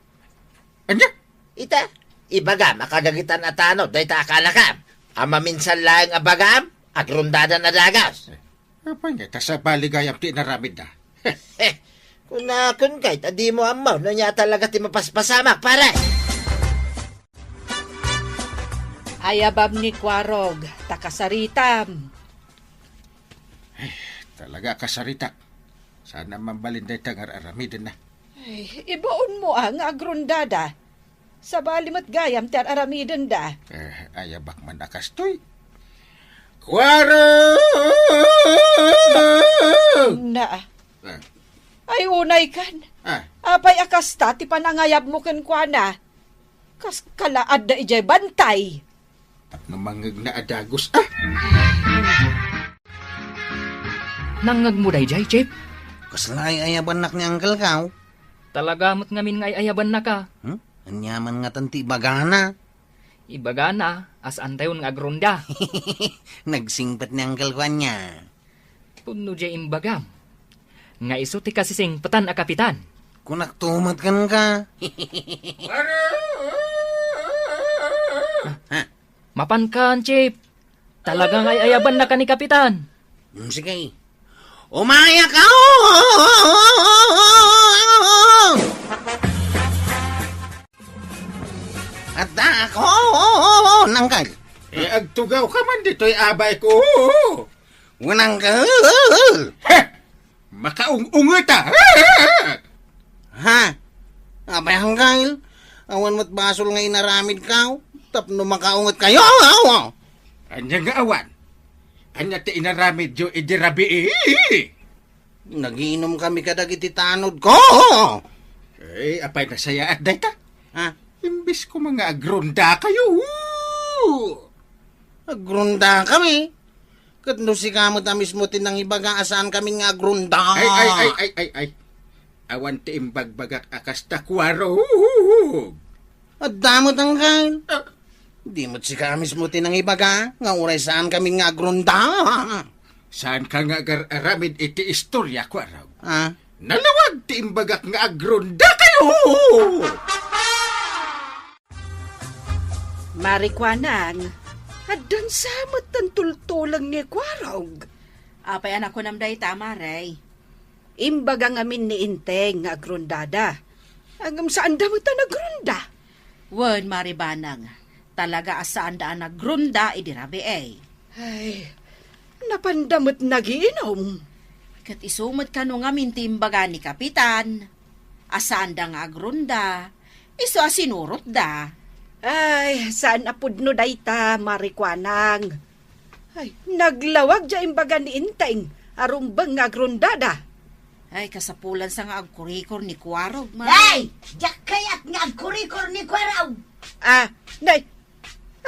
ania? Ita, ibagam a kagagetan a tanod dayta a kaanakam. A maminsan laeng a bagam, agrondadan a dagus. Eh, apay nga, ta sabali gayam ti inaramidda. Kunakon kay, ta dimo ammo no ania talaga ti mapaspasamak, pare. Ayabam ni Kuarog, ta kasaritam. Ay, talaga kasarita. Saan a mabalin dayta nga ar-aramidenna. Ay, ibaonmo a nga agrondada. Sabali met gayam ti ar-aramidenda. Eh, ayabak man a kastoy. Kuarog! Na. Eh. Ay, unay kan. Ah. Apay a kasta ti panangayabmo kenkuana? Kas kalaadda idiay bantay. Tapno mangngegna a dagus, ah! Nangngegmo daydiay, Chief? Kasla ay ayabannak ni Uncle Kao? Talaga met ngamin nga ay-ayabannaka. Hmm? Aniaman ngatan ti ibagana? Ibagana, a saantayon nga agronda. Nagsingpet ni Uncle Kao ania. Pudno diay imbagam nga isu ti kasisingpetan a kapitan. Kunakto met kenka. Ha? Mapankan, Chief. Talaga nga ay-ayabannaka ni Kapitan. Hmm, sige. Umayaka! Adda ako, Uncle. Eh, agtugaw ka man ditoy abay ko. Uncle. Ha! Makaung-ungeta. Ha? Apay, Uncle? Awan met basol nga inaramidko tapno makaunget kayo. Ania nga awan? Ania ti inaramidyo idi rabii? Nagiinom kami kadagiti tanodko. Eh, apay nasayaat dayta? Ha? Imbes koma nga agronda kayo. Agronda kami? Ket no sika met a mismo ti nangibaga a saan kami nga agronda. Ay, ay, ay, ay, ay, ay. Awan ti imbagbagak a kasta, Kuarog. Adda met, Uncle. Ah. Di met sika a mismo ti nangibaga nga uray saan kami nga agronda. Saan ka nga agar-aramid iti istorya, Kuarog? Ah? Nalawag ti imbagak nga agronda kayo! Marikuanang, addan sa met tan tultuleng ni Kuarog. Apay a nakunam dayta, Mare? Imbaga ngamin ni Inteng nga agrondada. Ngem saanda met a nagrunda. Wen, Mare Banang, talaga a saanda a nagrunda idi rabii. Ay, napanda met nagiinom. Ket isu met kano ngamin ti imbaga ni Kapitan a saanda nga agrunda, isu a sinurotda. Ay, saan a pudno dayta, Marikuanang. Ay, naglawag diay imbaga ni Inteng a rumbeng nga agrondada. Ay, kasapulan sa nga agkurikor ni Kuarog, Mare. Ay, diak kayat nga agkurikor ni Kuarog. Ah, nay,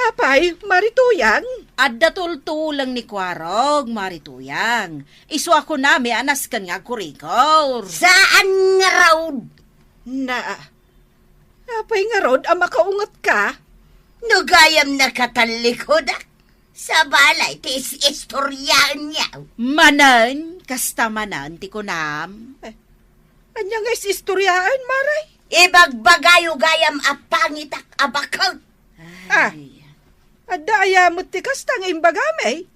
apay, Marituyang? Adda tultuleng ni Kuarog, Marituyang. Isu a kunami a nasken nga agkurikor. Saan ngarud? Na, apay ngarud a makaungetka? No gayam nakatallikudak, sabali ti is-istoryaenyo. Manen, kasta manen ti kunam. Eh, ania nga is-istoryaen, Mare? Ibagbagayo gayam a pangitak a baket. Ah, ay. Adda aya met ti kasta nga imbagami?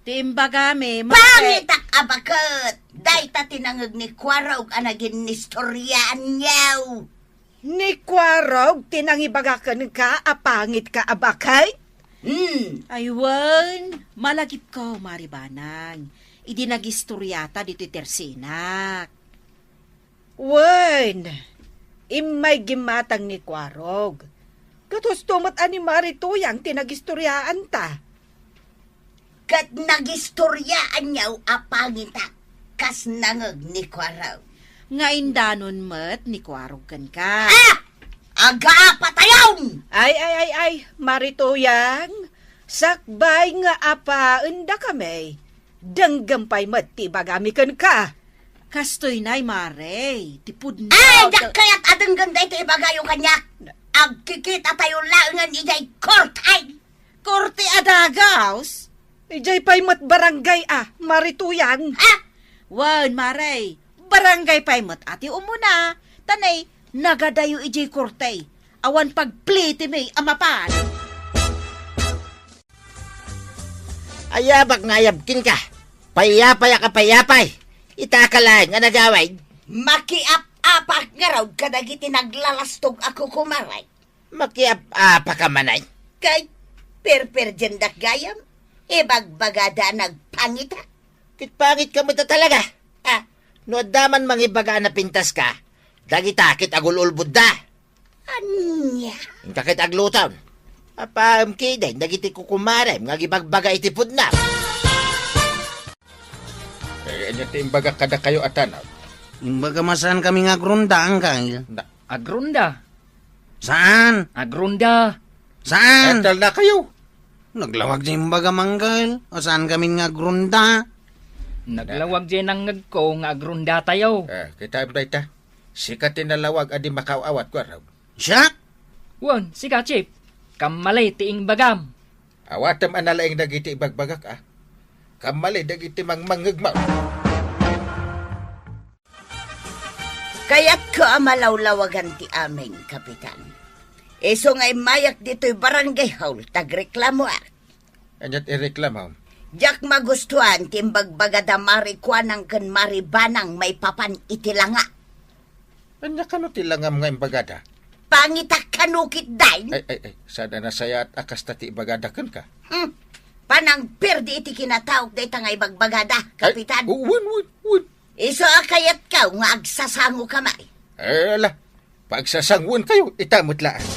Ti imbagami, ma-, pangitak a baket! Dayta ti nangeg ni Kuarog a naginnistoryaanyo. Ni Kuarog ti nangibaga kenka a pangitka a baket? Hmm. Ay, wen, malagipko, Mare Banang. Idi nagistoryata ditoy tersinak. Wen, immay gimmatang ni Kuarog. Ket husto met a ni Marituyang ti nagistoryaanta. Ket nagistoryaanyo a pangitak kas nangeg ni Kuarog. Nga indanon met ni Kuarog kenka. Ah! Agapatayon! Ay, ay, ay, ay, Marituyang, sakbay nga apaendakami. Denggem pay met ti ibagami kenka. Kastoy nay, Mare, ti pudno. Ay, diak kayat a denggem dayta ibagayo kaniak. Agkikitatayo laengen idiay korte. Korte a dagus? Idiay pay met barangay a, Marituyang. Ha? Wen, Mare, barangay pay met a ti umuna. Ta nay, nagadayo idiay korte. Awan pagplitimi a mapan. Ayabak nga ayab kenka. Payapayak a payapay. Ita ka laeng a nagawid. Makiap-apak ngarud kadagiti naglalastog a kukumare. Makiap-apaka manen? Kay, Perperdiendak gayam. Ibagbagada a nagpangitak. Ket pangitka met a talaga. Ah, no adda man mangibaga a napintaska, dagita ket agul-ulbodda. Ania? Inka ket aglutom. Apaem kiden dagiti kukumarem nga agibagbaga iti pudno. Eh, ania ti imbagak kadakayo a tanaw? Imbagam a saankami nga agrunda, Angkal. Na- Agrunda. Saan? Agrunda. Saan? Agtalnakayo. Naglawag diay imbagam, Angkal. A saankami nga agrunda. Naglawag diay nangngegko nga agrundatayo. Eh, kitaem dayta. Sika ti nalawag a di makaaw-awat, Kuarog. Siak? Wen, sika, Chief. Kammali ti imbagam. Awatem a nalaing dagiti ibagbagak, a. Kammali dagiti mangmangngegmo. Kayatko a malawlawagan ti amin, Kapitan. Isu nga immayak ditoy barangay hall, tagreklamoak. Ania't ireklamam? Diak magustuan ti imbagbagada Mari Kuanang ken Mari Banang maipapan iti langa. Ania kano ti langam nga imbagada? Pangitak kano ketdin? Ay, ay, ay, saan a nasayaat a kasta ti ibagada kenka? Hmm. Panangperdi iti kinataok dayta nga ibagbagada, Ay, Kapitan. Wen, wen, wen. Isu a kayatko nga agsasangoka, Mari. Eh, ala, pagsasangoenkayo, ita met laeng.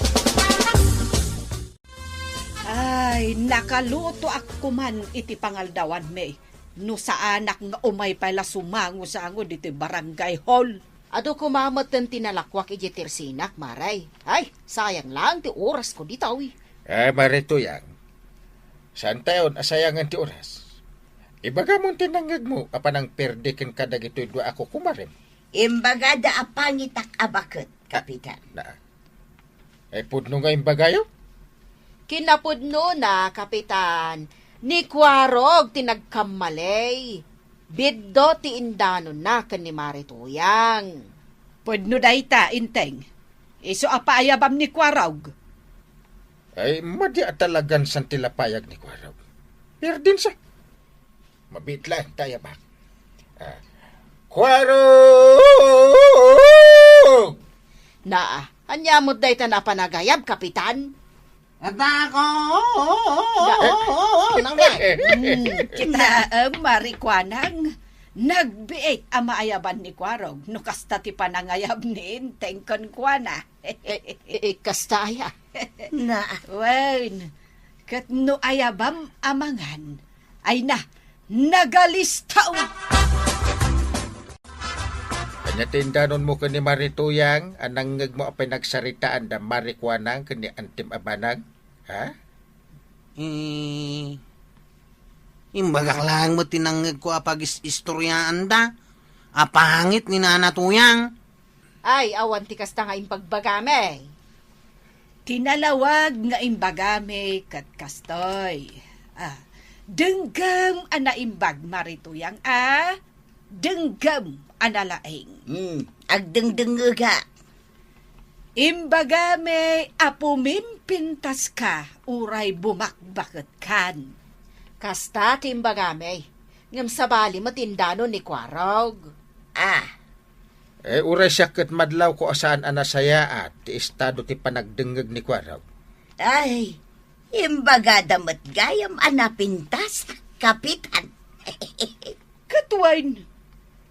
Ay, nakalutoak koman iti pangaldawanmi. No saanak nga umay pay la sumango-sango ditoy barangay hall. Adu koma metten ti nalakuak idiay tersinak, Mari. Ay, sayang laeng ti orasko ditoy. Eh, Mari Tuyang, saantayon a sayangen ti oras. Ibagamon ti nangngegmo a panangperdi kenka dagitoy dua a kukumarem. Imbagada a pangitak a baket, Kapitan. Na, Ay, pudno nga imbagayo? Kinapudnona, Kapitan, ni Kuarog ti nagkammaley. Biddo ti indanonna ken ni Mari Tuyang. Pudno dayta, Inteng. Isu a paayabam ni Kuarog. Ay, madi a talagan san ti lapayag ni Kuarog. Pirdinsa. Mabiit laeng ti ayabak. Ah. Kuarog! Naa, ania met dayta a panagayab, Kapitan? Adda ko! Na-, Nangay! Hmm, kitaem, Mari Kuanang. Nagbiit a maayaban ni Kuarog no kasta ti panangayab ni Inteng kenkuana. Eh, eh, eh, kasta aya? Na. Wen, ket no ayabam a mangan, ay na, nagalistaw. Ania ti indanonmo ken ni Mari Tuyang a nangngegmo a pinagsaritaan da Mari Kuanang ken ni Antim a Banang? Ha? Eh, imbagak laeng met ti nangngegko a pagis-istoryaanda. A pangit ni Nana Tuyang. Ay, awan ti kasta nga imbagbagami. Ti nalawag nga imbagami ket kastoy. Ah, denggem a naimbag, Mari Tuyang, a? Denggem a nalaing. Hmm, agdengdengngega. Imbagami a pumimpintaska uray bumakbaketkan. Kasta ti imbagami, ngem sabali met indanon ni Kuarog. Ah. Eh, uray siak ket madlawko a saan a nasayaat ti estado ti panagdengngeg ni Kuarog. Ay, imbagada met gayam a napintas, Kapitan. Ket wen,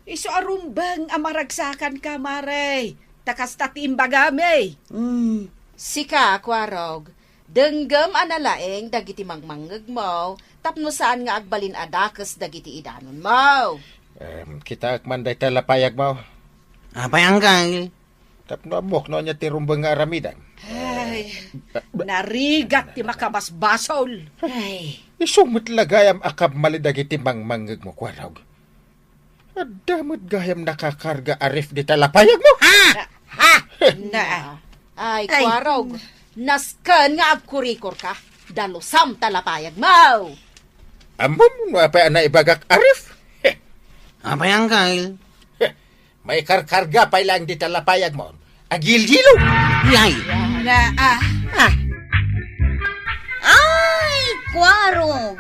isu a rumbeng a maragsakanka, Mari, ta kasta ti imbagami. Hmm. Sika, Kuarog, denggem a nalaing dagiti mangmangngegmo tapno saan nga agbalin a dakes dagiti idanonmo. Em, kitaek man dayta lapayagmo. Apay, Angkal? Tapno ammok no ania ti rumbeng nga aramidem. Ay, narigat ti makabasbasol. Ay. Isu met la gayam a kamali dagiti mangmangngegmo, Kuarog. Adda met gayam nakakarga a ref dita lapayagmo. Ha? Ha? Na. Ay, Ay. Kuarog, nasken nga agkurikorka. Dalusam ta lapayagmo. Ammom no apay a naibagak a ref? Apay, Angkal? Maikarkarga pay laeng dita lapayagmo. Agilyilo! Yay! Na, ah. Ah. Ay, Kuarog!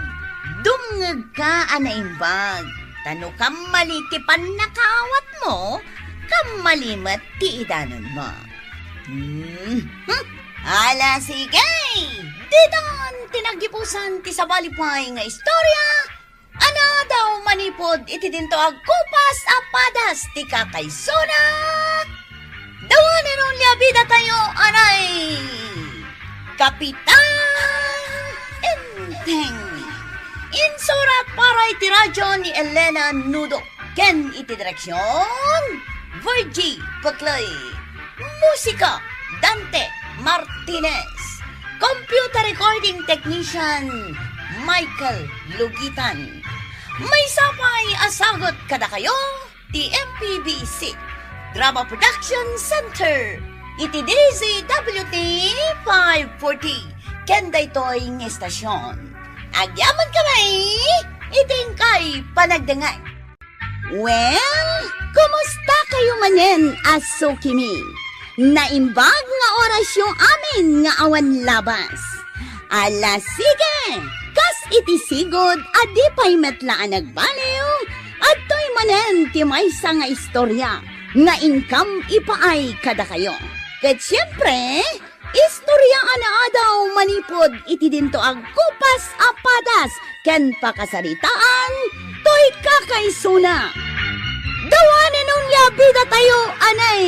Dumngegka a naimbag. Ta no kammali ti pannakaawatmo, kammali met ti idanonmo. Hmm. Hmm. Ala, sige! Ditan ti naggipusan ti sabali pay nga istorya, a naadaw manipud iti dinto agkupas a padas ti kakaisuna. The one and only a bidatayo, anay, Kapitan Enteng. Insurat para iti radyo ni Elena Nudo. Ken iti direksion, Virgie Puclay. Musika, Dante Martinez. Computer recording technician, Michael Lugitan. Maysa pay a sagut kadakayo ti M P B C Drama Production Center iti D Z W T five forty ken daytoy nga estasion. Agyaman kami iti inkay panagdengngeg. Well, kumusta kayo manen a sukimi? Naimbag nga orasyo amin nga awan labas. Ala, sige! Kas iti sigud a di pay met la a nagbaliw, adtoy manen ti maysa nga istorya nga inkam ipaay kadakayo. Ket siempre, istorya a naadaw manipud iti dinto agkupas a padas ken pakasaritaan toy kakaisuna. The one and only a bidatayo, anay,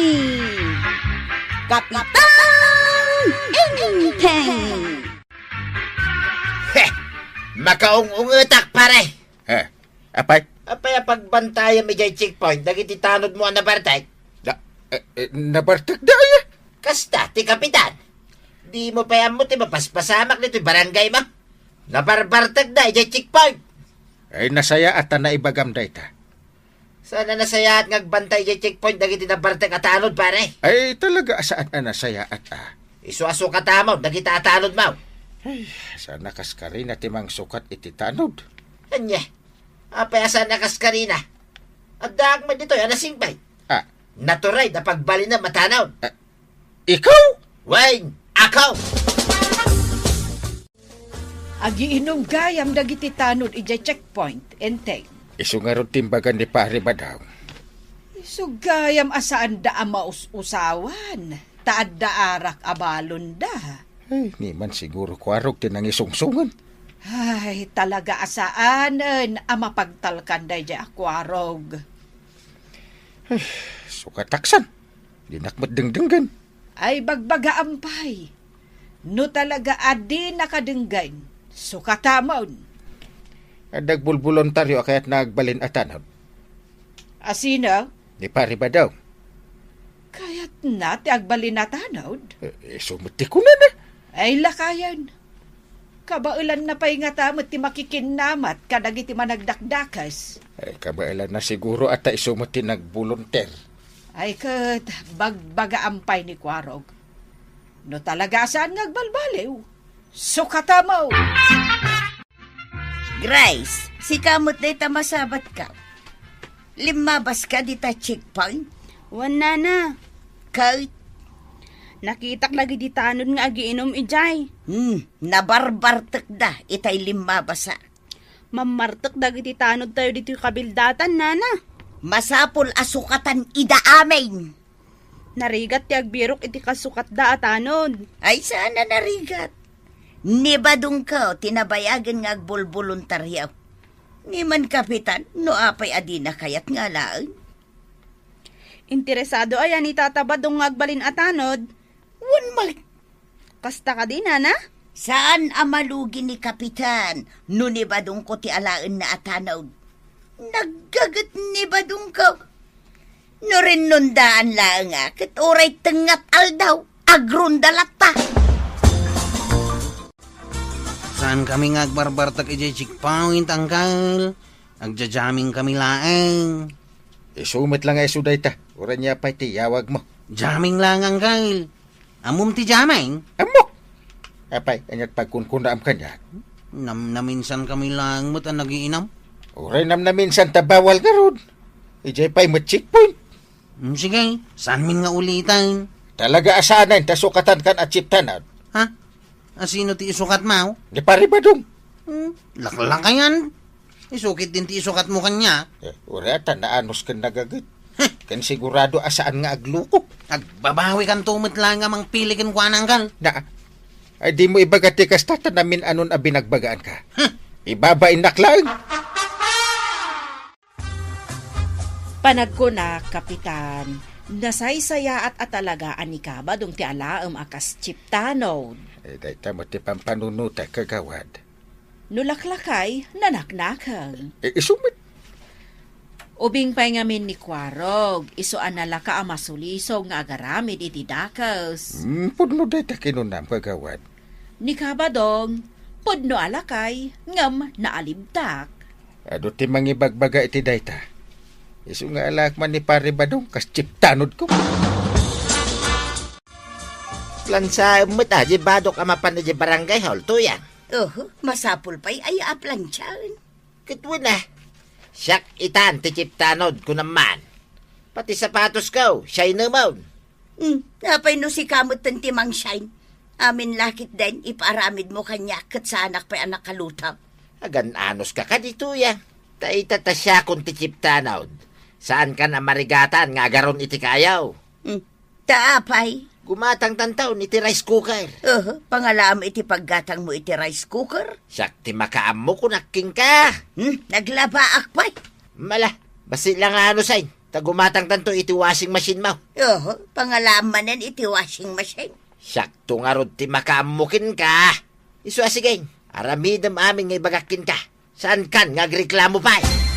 Kapitan Enteng. He! Makaung-ungetak, pare! He, apay? Apay a pagbantayam idiay checkpoint dagiti tanodmo a nabartek? Na, eh, eh, nabartekda aya? Kasta, ti kapitan. Dimo pay ammo ti mapaspasamak ditoy barangaymo. Nabarbartekda idiay checkpoint. Ay, nasayaat ta naibagam dayta. Saan a nasayaat nga agbantay idiay checkpoint dagiti nabartek a tanod, pare? Ay, talaga a saan a nasayaat, ah. Isu a sukatamon dagita a tanodmo. Ay, saan a kaskarina ti mangsukat iti tanod? Ania? Apay a saan a kaskarina? Addaak met ditoy a nasingpet. Ah. Natured a pagbalinem a tanod. Ah, ikaw? Wen, ako! Agiinom gayam dagiti tanod idiay checkpoint, Enteng. Isu ngarud ti imbagan ni Pari Badong. Isu gayam a saanda a maus-usawan, ta adda arak a balonda. Ay, ni man siguro kuarog ti nangisungsongan. Ay, talaga a saanen a mapagtalkan daydiay a kuarog. Ay, sukataksan. Dinak met dengdenggen. Ay, bagbagaam pay. No talaga a dinaka denggen, sukatamon. Adda agbulboluntario a kayatna agbalin a tanod. A sino? Ni Pari Badong. Kayatna ti agbalin a tanod? Eh, isu met ti kunana. Ay, lakayen. Kabaelanna pay ngata met ti makikinnamat kadagiti managdakdakes. Ay, kabaelanna siguro a ta isu met ti nagbolunter. Ay, ket bagbagaam pay ni Kuarog. No talaga a saan nga agbalbaliw, sukatamon! Grace, sika met dayta masabatka. Limmabaska dita checkpoint? Wen, nana. Ket? Nakitak dagiti tanod nga agiinum idiay. Hmm, nabarbartekda itay limmabasa. Mammartek dagiti tanodtayo ditoy kabildatan, nana. Masapul a sukatan ida amin. Narigat ti agbirok iti kasukatda a tanod. Ay, saan a narigat. Ni Badungko ti nabayagen nga agbolboluntario. Ni man kapitan, no apay a dina kayat nga alaen. Interesado aya ni Tata Badong nga agbalin a tanod? Wen met. Kasta kadi, nana? Saan a malugi ni Kapitan no ni Badungko ti alaenna a tanod. Naggaget ni Badungko. No rinnondaan laeng a, ket uray tengngat aldaw, agrunda latta. Saan kami nga agbarbartek idiay checkpoint, Angkel. Agja-jamming kami laeng. Isu met la nga isu dayta. Uray nia pay ti iyawagmo. Jamming laeng, Angkel. Ammom ti jamming? Ammok. Apay, aniat pagkunkunaam kaniak? Namnaminsan kami laeng met a nagiinam. Uray namnaminsan ta bawal ngarud. Idiay pay met checkpoint. Hmm, sige, saanmin nga uliten? Talaga a saanen ta sukatankan a checkpoint. Ha? A sino ti isukatmo? Ni Pari Badong. Hmm, laklakayan. Isu ketdin ti isukatmo kaniak. Eh, uray ta naanus ken nagaget. Heh, Ken sigurado a saan nga agluko. Agbabawikanto met laeng a mangpili kenkuana, Anggal. Na, ay dimo ibaga ti kasta ta namin-anon a binagbagaanka. Hmm. Ibabainnak laeng. Panagkunak, Kapitan, nasaysayaat a talaga a ni Kabadong ti alaem a kas chiptanod. Eh, dayta met ti pampanunotak, kagawad. No laklakay, nanaknakeng. Eh, isu met. Ubing pay ngamin ni Kuarog, isu a nalaka a masulisog nga agaramid iti dakes. Hmm, pudno dayta kinunam, kagawad. Ni Kabadong, pudno a lakay, ngem naalibtak. Adu ti mangibagbaga iti dayta. Isu nga alaek man ni Pare Badong, kas chiptanodko. Plansaem met a, di badok a mapan iti barangay hall, Tuyang. Oho, masapul pay aya a plansaen. Ket wen a, siak itan ti chiptanod, kunam man. Pati sapatosko, shine-emon. Hmm, apay no sika metten ti mang-shine? Amin la ketdin, ipaaramidmo kaniak ket saanak pay a nakalutang. Agan-anoska kadi, Tuyang. Ta ita ta siakon ti chiptanod. Saankan a marigatan nga agaron iti kayo. Hmm, ta apay? Gumatangtanton iti rice cooker. Oho, pangalaam iti paggatangmo iti rice cooker? Siak ti makaammo, kunak kenka. Hmm, naglabaak pay. Mala, basi la nga ano, say. Ta gumatangtanto iti washing machine mo. Oho, pangalaam manen iti washing machine. Siakto ngarud ti makaammo kenka. Isu a sige, aramidem amin nga ibagak kenka. Saankan nga agreklamo pay.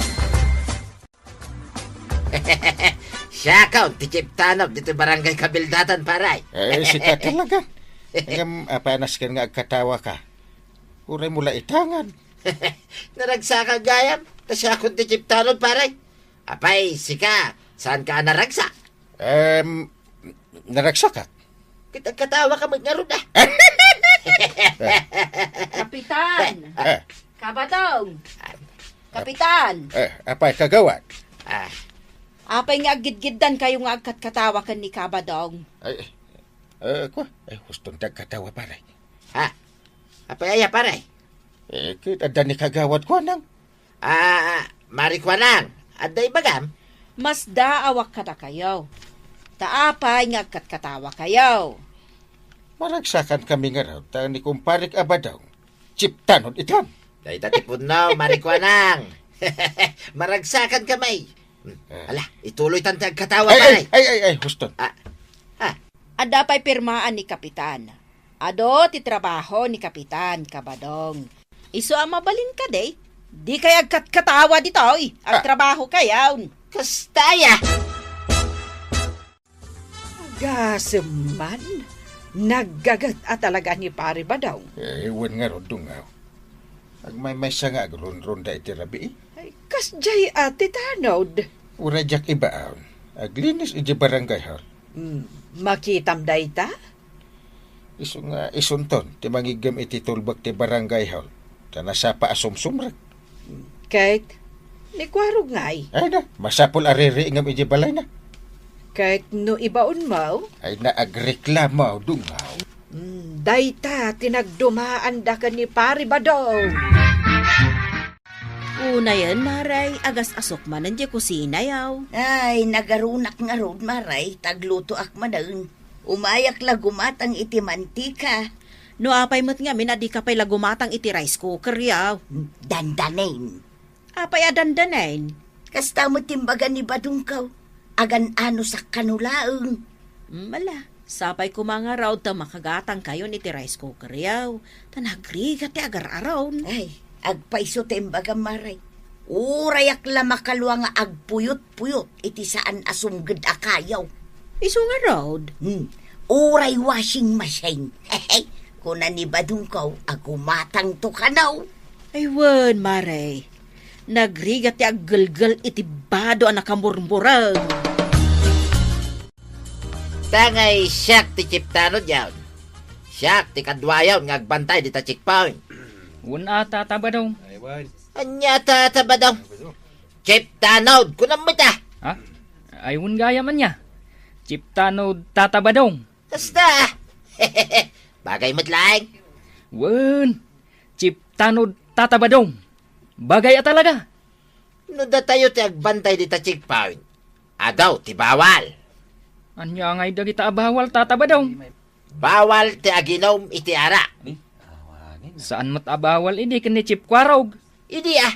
Siakon ti chiptanod ditoy barangay Kabildatan, pare. Eh, sika talaga. Ngem, apay a nasken nga agkatawa ka? Uray mo la itangan. Naragsakan gayam, ta siakon ti chiptanod, pare. Apay, sika, saanka a naragsak? Em, naragsakak. Ket agkatawa ka met ngarud, a. Kapitan! Eh. Kabadong! Kapitan! Eh, apay, kagawad? Ah. Apay nga aggidgiddankayo nga agkatkatawa ken ni Kabadong? Ay, eh, kwa, eh, huston ti agkatawa, pare. Ha? Apay aya, pare? Eh, ket adda ni kagawad Kuanang. Ah, Mari Kuanang, adda ibagam? Masdaawak kadakayo. Ta apay nga agkatkatawakayo? Maragsakan kami ngarud ta ni kumparek a Badong, chiptanod itam. Dayta ti pudno, Mari Kuanang. Maragsakan kami. Hmm, ala, ituloy tan ti agkatawa, ay, pare. Ay, ay, ay, ay, huston. Ah, ah. Adda pay pirmaan ni Kapitan. Adu ti trabaho ni Kapitan, Kabadong. Isu a mabalin kadi, dikay agkatkatawa ditoy. Ah. Agtrabaho kayon. Kasta aya. Gasem man, naggaget a talaga ni Pare Badong. Eh, wen ngarud, Dungaw. Agmaymaysa nga agrunrunda iti rabii. Ay, kasdiay a ti tanod. Uray diak ibaon. Aglinis iti barangay hall. Hmm, makitam dayta? Isu nga isunton ti mangiggem iti tulbek ti barangay hall. Ta nasapa a sumsumrek. Ket, ni Kuarog ngay? Ay na, masapul a ririingem iti balayna. Ket no ibaonmo? Ay na, agreklamo, Dungaw. Hmm, dayta ti nagdumaanda ken ni Pare Badong. Unayen, Maray, agas-asok manen diay kusinayo. Ay, nagarunak ngarud, Maray, taglutoak manen. Umayak la gumatang iti mantika. No apay met ngamin a dika pay la gumatang iti rice cooker, yaw? Dandanen. Apay a dandanen? Kasta met ti imbaga ni Badongko, agan-anosak kano laeng. Mm, ala, sapay koma ngarud ta makagatangkayon iti rice cooker, yaw. Ta nagrigat ti agar-aron. Ay, agpayso ti imbagam, Maray. Urayak la makalua nga agpuyot-puyot iti saan a sumged a kayo. Isu ngarud? Hmm. Uray washing machine. Kuna ni Badongko a gumatangto kano. Ay wen, Maray. Nagrigat ti aggelgel iti bado a nakamurmureng. Tangay siak ti chiptanod yaon. Siak ti kaduayon nga agbantay dita checkpoint. Wen a, Tata Badong. Ay, wen. Ania, Tata Badong? Chiptanod, kunam met a. Ha? Ay, wen gayam ania. Chiptanod, Tata Badong. Kasta. Bagay met laeng. Wen, chiptanod, Tata Badong. Bagay a talaga. No datayo ti agbantay dita checkpoint, Adu ti bawal. Ania ngay dagita a bawal, Tata Badong? Bawal ti aginum iti arak. Saan met a bawal idi ken ni Chief Kuarog? Idi a.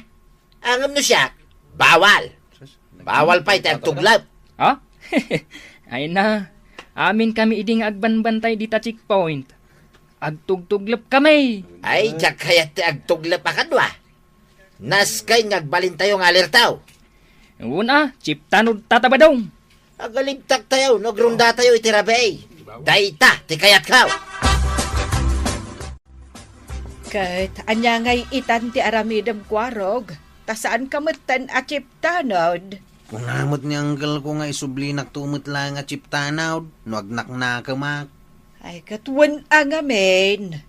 Ngem no siak, bawal. Bawal pay ti agtuglep. Ha? Ay na, amin kami idi nga agbanbantay dita checkpoint. Agtugtuglep kami. Ay, diak kayat ti agtuglep a kadua. Nasken nga agbalintayo nga alerto. Wen a, Chief Tanod, Tata Badong. Agalibtaktayo no agrundatayo iti rabii. Dayta ti kayatko. Ket ania ngay itan ti aramidem, Kuarog? Ta saanka metten a Chief Tanod. Kuna met ni uncle ko nga isublinak to met laeng a Chief Tanod no agnaknakemak. Ay, ket wen a ngamin.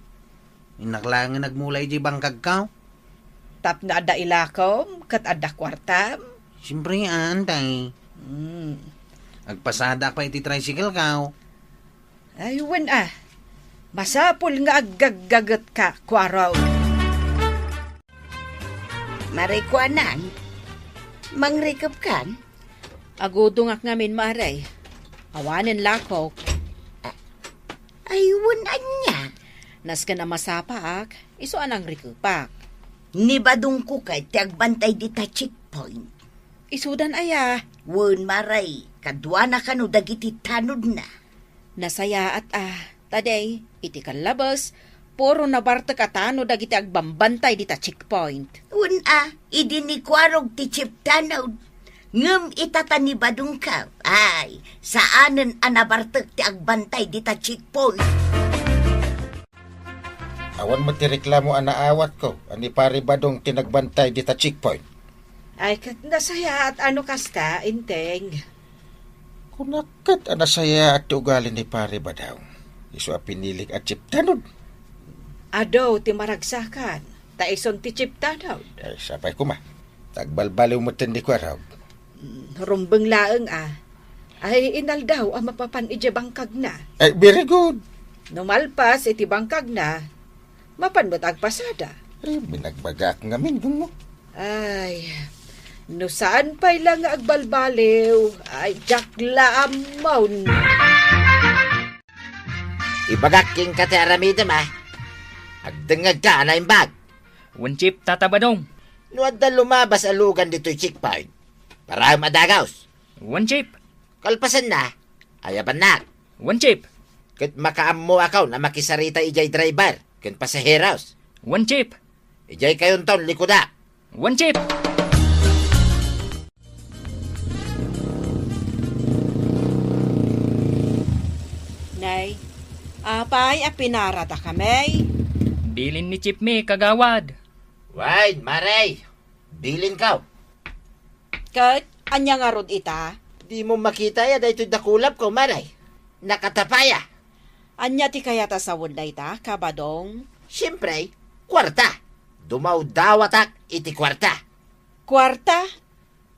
Innak laengen agmula idiay bangkagko. Tapno adda ilakom ket adda kuartam? Siyempre, antay. Hmm. Agpasadaak pay iti tricycle ko. Ay, wen a. Masapul nga aggaggagetka, Kuarog. Mare Kuanan, mangrikepkan? Agudongak ngamin, Mare. Awanen lakok. A-, ay, wen ania? Nasken a masapaak, isu a nangrikepak. Ni Badongko ket ti agbantay dita checkpoint. Isudan aya? Wen, Mare, kaduana kano dagiti tanodna. Nasayaat a, ta di, iti kallabes, puro nabartek a tanod dagiti agbambantay dita checkpoint. Wen a, idi ni Kuarog ti Chief Tanod. Ngem ita ta ni Badongko, ay, saanen a nabartek ti agbantay dita checkpoint. Awan met ti reklamo a naawatko a ni Pare Badong ti nagbantay dita checkpoint. Ay, ket nasayaat a no kasta, Enteng. Kunak ket a nasayaat ti ugali ni Pare Badong. Isu a pinilik a Chief Tanod. Adu ti maragsakan, ta isun ti Chief Tanod. Ay, sapay koma. Ta agbalbaliw metten ni Kuarog. Mm, rumbeng laeng a. Ay, inaldaw a mapapan idiay bangkagna. Ay, very good. No malpas iti bangkagna, mapan met agpasada. Ay, binagbagaak ngamin, Gungo. Ay, no saan pay la nga agbalbaliw, ay, diak la ammon. Ibagak kenka ti aramidem, a. Agdengngegka a naimbag. Wen, Chief, Tata Badong. No adda lumabas a lugan ditoy checkpoint, paraem a dagus. Wen, Chief. Kalpasanna, ayabannak. Wen, Chief. Ket makaammoakon a makisarita idiay driver ken pasaheros. Wen, Chief. Idiay kayonton likuda. Wen, Chief. Nay, apay a pinarada kami? Bilin ni Chief mi, kagawad. Wen, Mare. Bilinko. Ket ania ngarud ita? Dimo makita aya daytoy dakulapko, Mare? Nakatapaya. Ania ti kayat a sawen dayta, Kabadong? Siempre, kuarta. Dumawdawatak iti kuarta. Kuarta?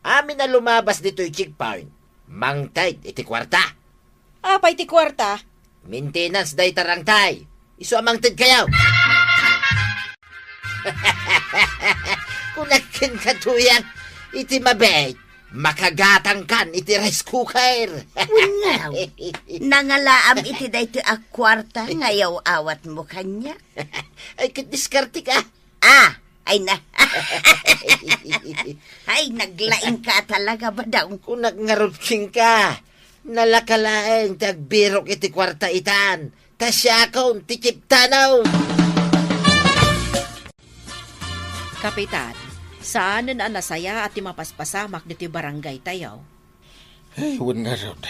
Amin a lumabas ditoy checkpoint, mangted iti kuarta. Apay ti kuarta? Maintenance dayta rangtay. Isu a mangtedkayo. Kunak kenka, Tuyang, iti mabiit, makagatangkan iti rice cooker. Wenno, nangalaam iti daytoy a kuarta nga ayaw-awatmo kaniak. Ay, ket diskartek a. Ah, ay na. Ay, naglaingka talaga, Badong. Kunak ngarud kenka, nalaka laeng ti agbirok iti kuarta itan, ta siakon ti Chief Tanod. Kapitan, saanen a nasayaat ti mapaspasamak ditoy barangaytayo. Ay, wen ngarud.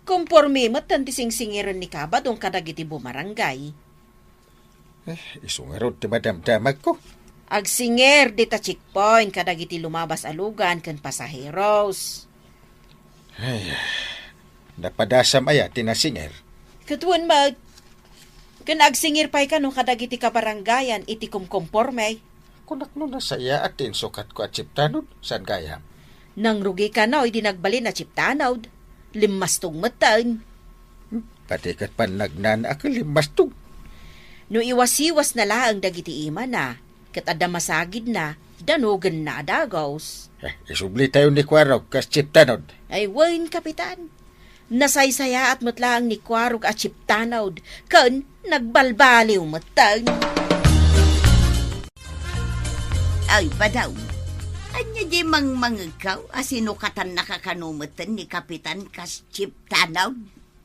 Komporme metten ti singsingiren ni Kabadong kadagiti bumarangay. Eh, isu ngarud ti madamdamagko. Agsingir dita checkpoint kadagiti lumabas a lugan ken pasaheros. Ay, napadasam aya ti nasingir? Ket wen met, ken agsingir pay kano kadagiti kabarangayan iti kumkomporme. Kunak no nasayaat ti insukatko a Chief Tanod, saan gayam? Nangrugi kano idi nagbalin a Chief Tanod. Limmastog metten. Pati ket pannagnanak a limmastog. No iwasiwasna laeng dagiti imana, ket adda masagidna, Danogenna a dagus. Eh, isublitayo ni Kuarog kas Chief Tanod. Ay, wen, Kapitan. Nasaysayaat met laeng ni Kuarog a Chief Tanod, ken nagbalbaliw metten. Ay, Badaw, ania diay mangmangegkaw a sinukatannaka kano metten ni Kapitan kas Chief Tanod?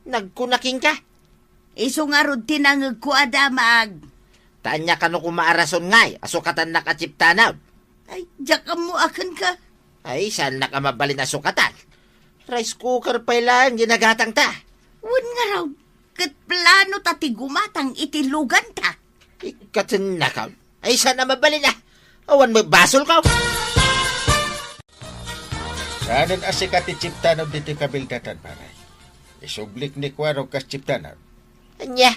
Nagkuna kenka? Isu ngarud ti nangegko a damag. Ta ania kano koma a rason ngay a sukatannak a Chief Tanod? Ay, diak ammo a kenka. Ay, saannak a mabalin a sukatan. Rice cooker pay laeng ginagatangta. Wen ngarud, ket plano ta ti gumatang iti luganta. Ikatennakaw. Ay, saan a mabalin a? Awan met basolkaw. Saanen a sika ti Chief Tanod ditoy kabildatan, pare. Isublik ni Kuarog kas Chief Tanod. Ania?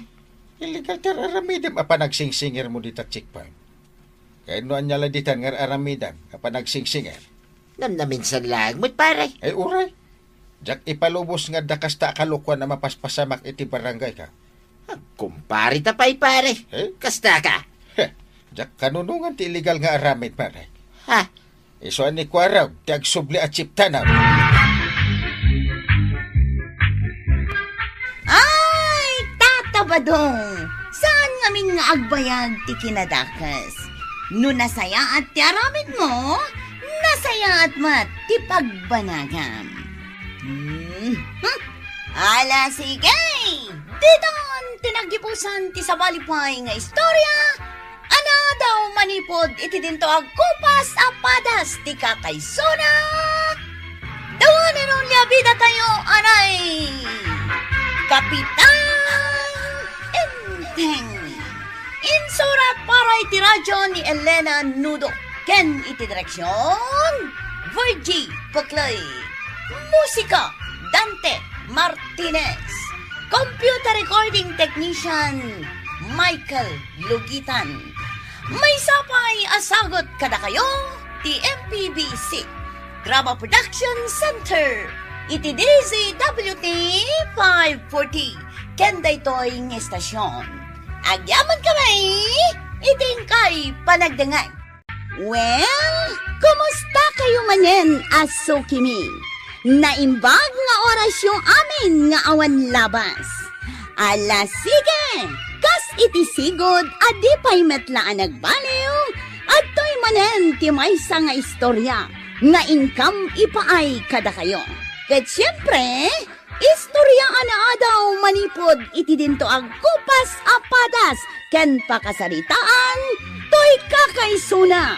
Illegal ti ar-aramidem a panagsingsingermo dita checkpoint. Ket no ania la ditan nga ar-aramidem a panagsingsinger? Namnaminsan laeng met, pare. Ay, uray. Diak ipalubos nga adda kasta a kalokoan a mapaspasamak iti barangayka. Agkumpare ta pay, pare. Eh? Kasta ka. Heh, diak kanunongan ti illegal nga aramid, pare. Ha? Isu a ni Kuarog ti agsubli a Chief Tanod. Ay, Tata Badong! Saan ngamin nga agbayag ti kinadakes? No nasayaat ti aramidmo, nasayaat met ti pagbanagam. Hmm, hmm. Ala, sige! Ditan ti naggibusan ti sabali pay nga istorya a naadaw manipud iti dinto a kupas a padas ti kakaysona. Dawanen only a bidatayo, anay, Kapitan Enteng. Insurat para iti radyo ni Elena Nudo ken iti direksion, Virgie Peclay. Musika, Dante Martinez. Computer recording technician, Michael Lugitan. Maysa pay a sagut kadakayo ti M P B C Drama Production Center iti D Z W T five forty ken daytoy nga estasyon. Agyaman kami iti inkay panagdengngeg. Well, kumusta kayo manen a sukimi? Naimbag nga orasyo amin nga awan labas. Ala, sige! Kas iti sigud a di pay met la a nagbaliw, adtoy manen ti maysa nga istorya nga inkam ipaay kadakayo. Ket siempre, istorya a naadaw manipud iti dinto a kupas a padas ken pakasaritaan toy kakaysona.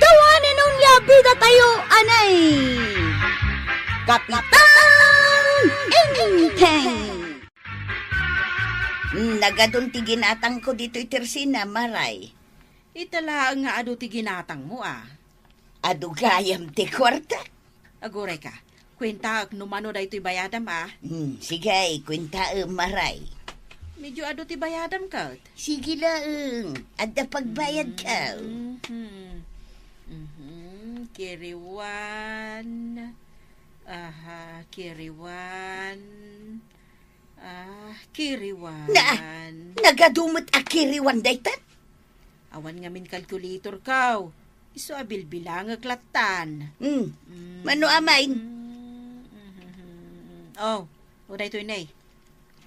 Dawanen only a bidatayo, anay, Kapitan Enteng. Nagadun ti ginatangko ditoy Tersina, Maray. Ita laeng nga adu ti ginatangmo, a. Adu gayam ti kuarta. Aguray ka. Kuentaek no mano daytoy bayadam, a. Hmm, sige, kuentaem, Maray. Medyo adu ti bayadam ket. Sige laeng, adda pagbayadkaw. Mhm. Mhm. Kiriwan. Aha, kiriwan. Ah, kiriwan. Na, nagadu met a kiriwan dayta? Awan ngamin calculator kaw. Isu a bilbilangek lattan. Hmm. Mm. Mano a main? Mm, mm, mm, mm. Oh, o daytoy ne.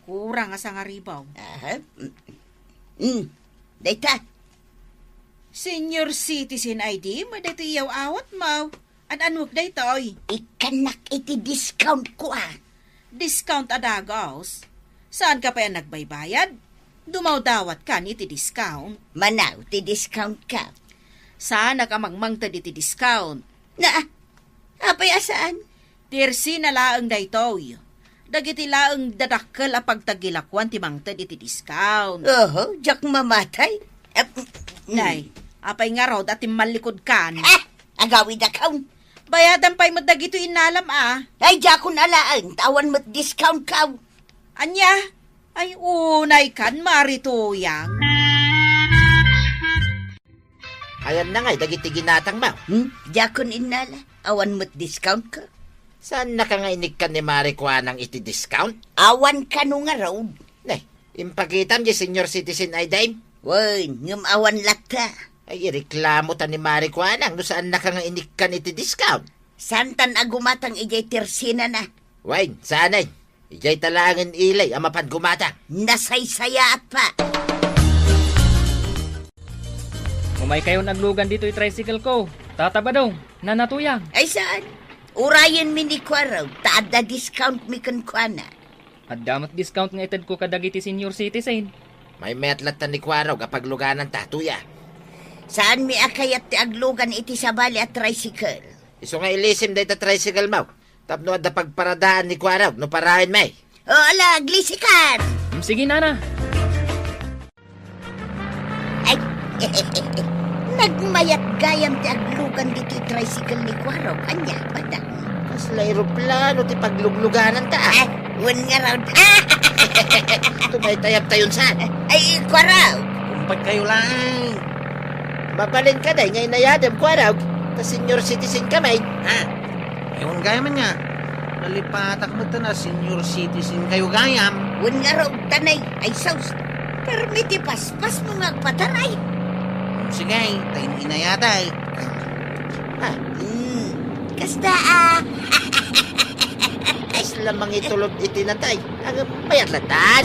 Kurang a sangaribaw. Aha. Mm. Mm. Dayta. Senior citizen I D, madaytoy iyaw-awatmo. An-anuek daytoy? Ikkannak iti discount ko, a. Discount a dagus? Saanka pay a nagbaybayad? Dumawdawatkan iti discount. Manaw ti discount ka. Saanak a mangmangted iti discount. Na, apay a saan? Ti Ersina laeng daytoy. Dagiti laeng dadakkel a pagtagilakuan ti mangted iti discount. Oho, diak mamatay. Ep-, mm. Nay, apay ngarud a timmallikudkan? Ah! Agawidakon. Bayadan pay met dagitoy innalam, a. Ay, diakon alaen, ta awan met discount kaw. Ania? Ay, unaykan, Mari Tuyang. Ayanna ngay dagiti ginatangmo? Hmm? Diakon innala. Awan met discount ka. Saannaka nga inikkan ni Mari Kuanang iti discount? Awan kano ngarud. Ne, impakitam di senior citizen I D mo? Wen, ngem awan latta. Ay, ireklamo ta ni Mari Kuanang no saannaka nga inikkan iti discount. Saantan a gumatang idiay tersinana. Wen, saanen. Idiay ta laengen ilay a mapan gumatang. Nasaysayaat pa. Umaykayon aglugan ditoy tricycle ko, Tata Badong, Nana Tuyang. Ay, saan? Urayenmi ni Kuarog, ta adda discountmi kenkuana. Adda met discount nga itedko kadagiti senior citizen. Maymayat latta ni Kuarog a paglugananta, Tuyang. Saanmi a kayat ti aglugan iti sabali a tricycle. Isu nga ilisim dayta tricycle mo. Tapno adda pagparadaan ni Kuarog no paraenmi. O, ala, aglisikan! Mm, sige, nana. Ay, nagmayat gayam ti aglugan ditoy tricycle ni Kuarog. Ania, madam? Kasla eroplano ti pagluglugananta, a. Ay, wen ngarud. Tumaytayabtayon saan? Ay, Kuarog. Kumpay kayo laeng. Mabalin ka, day, nga inayadem, Kuarog. Ta senior citizen kami. Ha? Ewan gayam ania. Nalipatak met a senior citizen kayo gayam. Wen ngarud, tanay, ay sus. Permi ti paspasmo nga agpataray. Sige, ta in-inayada, eh. Ah. Hmm, kasta, a. Kasla mangitulod iti natay. Ang mayat latan.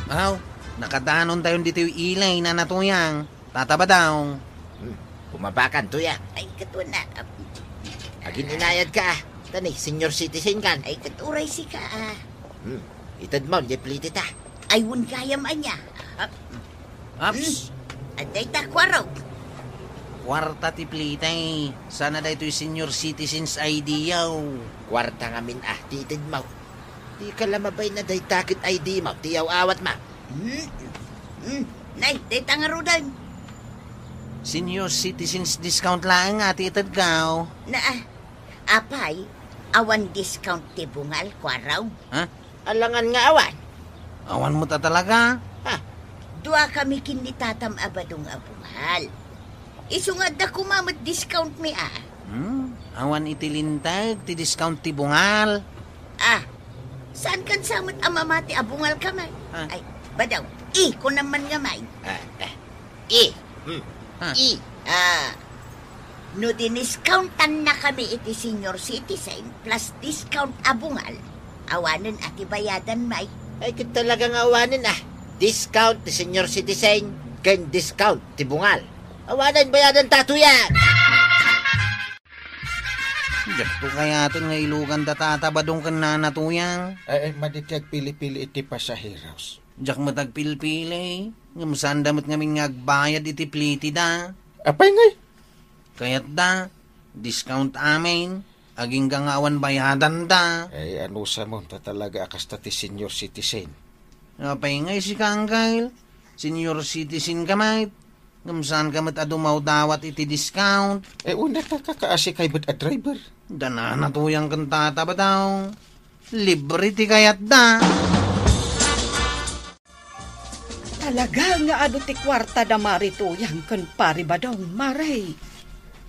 Aw, nakadanontayon ditoy ilay, Nana Tuyang. Tata Badong. Hmm, bumabakan, Tuyang. Ay, katuna. Agin-inayadka, a. Tani, senior citizen kan. Ay, ket uray sika, a. Hmm, itedmo, diay plitita. Ay, wen gayam ania. Aps. Hmm, adda ita, Kuarog. Kuarta ti plitay. Sana daytoy senior citizens I D yaw. Kuarta ngamin, a, ti itedmo. Dika la mabain a dayta ket I D mo ti aw-awatmo. Hmm? Hmm? Nay, dayta ngaruden. Senior citizens discount laeng a ti itedko. Na, a, apay, awan discount ti bungal, Kuarog? Ha? Alangan nga awan. Awan met a talaga? Ha? Dua kami ken ni tatam a Badong a bungal. Isu nga adda koma met discount mi, a. Hmm? Awan iti linteg ti discount ti bungal. A, saan kan sa met a mamati a bungal kami? Ha? Ay, Badong, i, kunam man nga may. A, a, i, hmm, ha? I, a, no diniscountan na kami iti senior citizen plus discount a bungal, awanen a ti bayadan, may. Ay, ket talaga nga awanen, a. Discount ti senior citizen ken discount ti bungal. Awanen bayadan ta, Tuyang! Diakto kayaten nga ilugan da Tata Badong ken Nana Tuyang. Ay, ay, madi ti agpili-pili iti pasaheros. Diak met agpilpili, ngem saanda met ngamin nga agbayad iti plitida. Apay ngay? Kayatda, discount amin, agingga nga awan bayadanda. Ay, anusam ta talaga a kasta ti senior citizen. Apay ngay sika, Angkel? Senior citizen ka met. Ngem saanka met a dumawdawat iti discount. Eh, una ta kakaasi kay bet a driver. Da Nana Tuyang ken Tata Badong. Libre ti kayatda. Talaga nga adu ti kuarta da Mari Tuyang ken Pari Badong, Mari.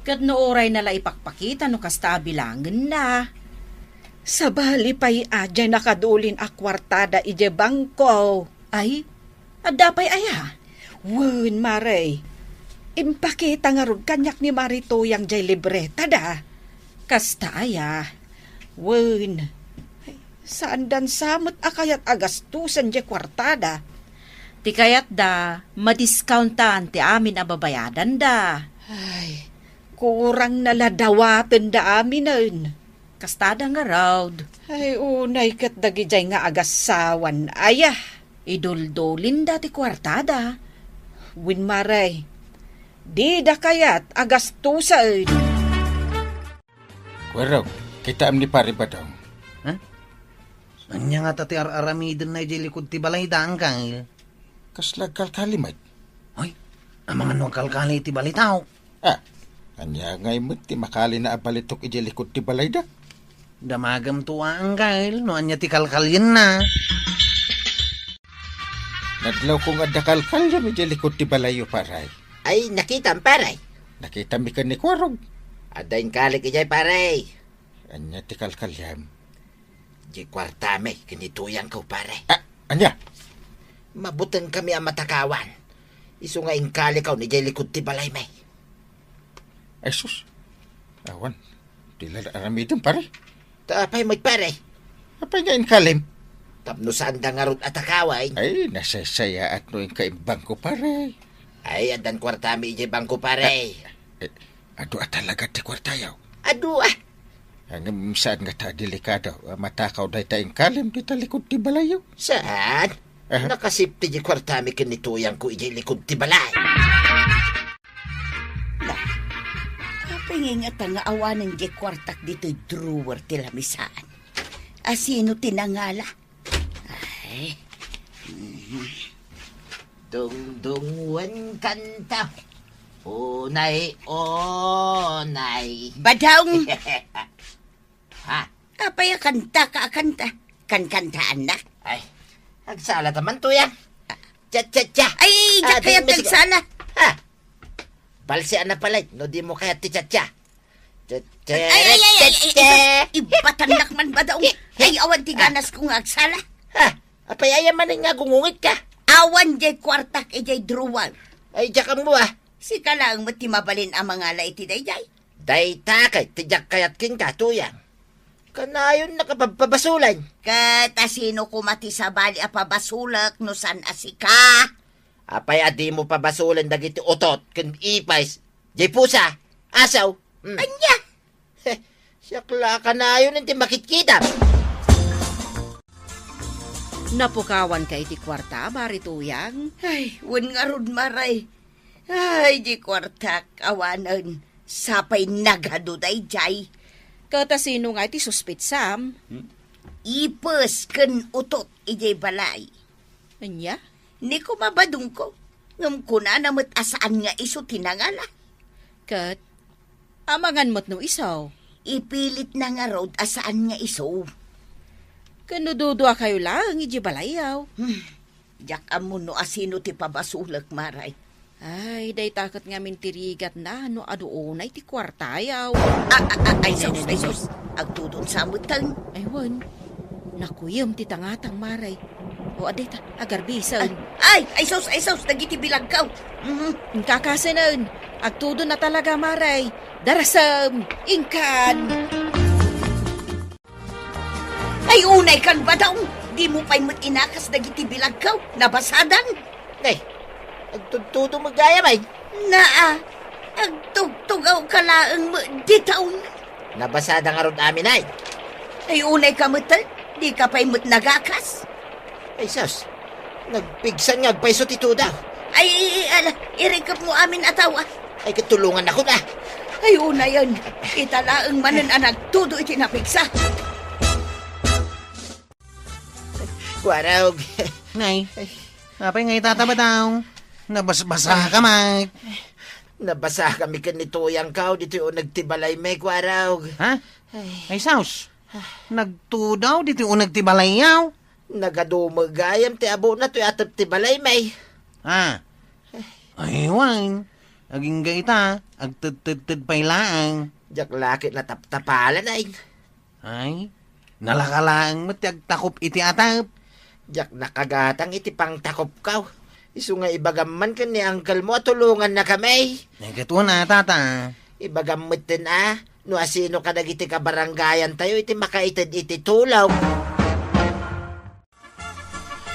Ket no uray na la ipakpakita no kasta a bilangenna. Sabali pay a diay nakadulin a kuartada idiay bangko. Ay, adda pay aya? Wen, Mari. Impakita ngarud kaniak ni Mari Tuyang diay libreta da. Kasta aya? Wen. Ay, saandan sa met a kayat a gastusen diay kuartada. Ti kayatda, madiscountan ti amin a babayadanda. Ay, kurang na la dawaten da aminen. Kastada ngarud. Ay, unay ket dagidiay nga agassawan, aya. Iduldulinda ti kuartada. Wen, Mari, dida kayat a gastusen. Kuarog, kitaem ni Pari Badong. Ha? Ania ngata ti ar-aramidenna idiay likud ti balayda, Angkel? Kasla agkalkali met. Hoy, amangan no agkalkali iti balitaok. Ah, ania ngay met ti makalina a balitok idiay likud ti balayda? Damagemto a, Angkel, no ania ti kalkalienna. Nadlawko nga adda kalkaliam idiay likud ti balayyo, Pari. Ay, nakitam, Pari. Nakitam mi ken ni Kuarog. Adda inkalik idiay, Pari. Ania ti kalkaliam? Diay kuartami ken ni Tuyangko, Pari. Ah, ania? Mabutengkami a matakawan. Isu nga inkalikaw idiay likud ti balaymi. Ay, sus. Awan. Di la aramidem, pare. Ta apay met, pare? Apay nga inkalim? Tapno saanda ngarud a takawen. Ay, nasasayaat no inka imbangko, pare. Ay, addan kuartami idiay bangko, pare. Eh, adu a talaga ti kuartayo? Adu a. Ngem saan nga ta delikado a matakaw dayta inkalim dita likud ti balayyo? Saan? Aha. Nakasipti di kuartami ken ni Tuyangko idiay likud ti balay. Na, apay nga ingata nga awanen di kuartak ditoy drawer ti lamisaan? Asino ti nangala? Ay. Mhm. Dungdungan kanta. Unay, unay. Badong! Ha? Apay a kanta ka a kanta? Kankantaannak? Ay, agsala ta man, Tuyang. Cha, cha, cha. Ay, diak kayat ti agsala. Ha? Balsi a napalay, no dimo kayat ti cha, cha. Cha, cha, ay, ay, ay, ay, ay, cha, cha. Ibatannak man, Badong. Ay, awan ti ganasko nga agsala. Ha? Apay aya manen nga agungungit ka? Awan diay kuartak idiay drawer. Ay, diak ammo, ah. Sika laeng met ti mabalin a mangala iti daydiay. Dayta ket ti diak kayat kenka, Tuyang. Kanayon nakapabpabasolen. Ket asino koma ti sabali a pabasolek no saan a sika? Apay a dimo pabasolen dagiti utot ken ipis, diay pusa, asaw? Hmm. Ania? Heh, siak la a kanayon ti makitkitam. Napukawanka iti kuarta, Mari Tuyang? Ay, wen ngarud, Mari. Ay, di kuartak, awanen. Sapay nagadu daydiay. Ket asino nga iti suspitsam? Hmm? Ipis ken utot idiay balay. Ania? Ni koma badongko, ngem kunana met a saan nga isu ti nangala. Ket, amangan met no isu. Ipilitna ngarud a saan nga isu. Ket no duduakayo laeng idiay balayyo. Hmm. Diak ammo no asino ti pabasolek, Mari. Ay, dayta ket ngamin ti rigatna no adu unay ti kuartayo. A, a, a, ay, sus, ay, sus. Agtudon sa metten. Ay, wen. Nakuyem ti tangatang, Mari. O, adda ta, agarbisen. Ay, ay, sus, ay, sus, dagiti bilagko. Mhm. Inka kasenen. Agtudon a talaga, Mari. Darasem, inkan. Ay, unay kan, Badong, dimo pay met inakas dagiti bilagko, nabasadan. Nay, agtudtudo met gayam, ay. Naa, agtugtugawka laeng met ditoy. Nabasada ngarud amin, ay. Ay, unay ka met, dika pay met nagakas. Ay, sus. Nagpigsan nga agpayso ti tudo. Ay, ala, irikepmo amin a tao, ah. Ay, ket tulongannakon, ah. Ay, unayen. Ita laeng manen a nagtudo iti napigsa. Kuarog. Nay, apay nga ita, Badong? Nabasbasaka met. Nabasakami ken ni Tuyangko ditoy uneg ti balaymi, Kuarog. Ha? Ay. Ay, sus. Nagtudo ditoy uneg ti balayyo? Nagadu met gayam ti abuna toy atep ti balaymi. Ah. Ay, wen. Agingga ita, agtedtedted pay laeng. Diak la ket nataptapalan, ay. Ay, nalaka laeng met ti agtakop iti atep. Diak nakagatang iti pangtakopko. Isu nga ibagam man ken ni angkelmo a tulongannakami. Ay, ket wen a, tata. Ibagam metten a, no asino kadagiti kabarangayantayo iti makaited iti tulong.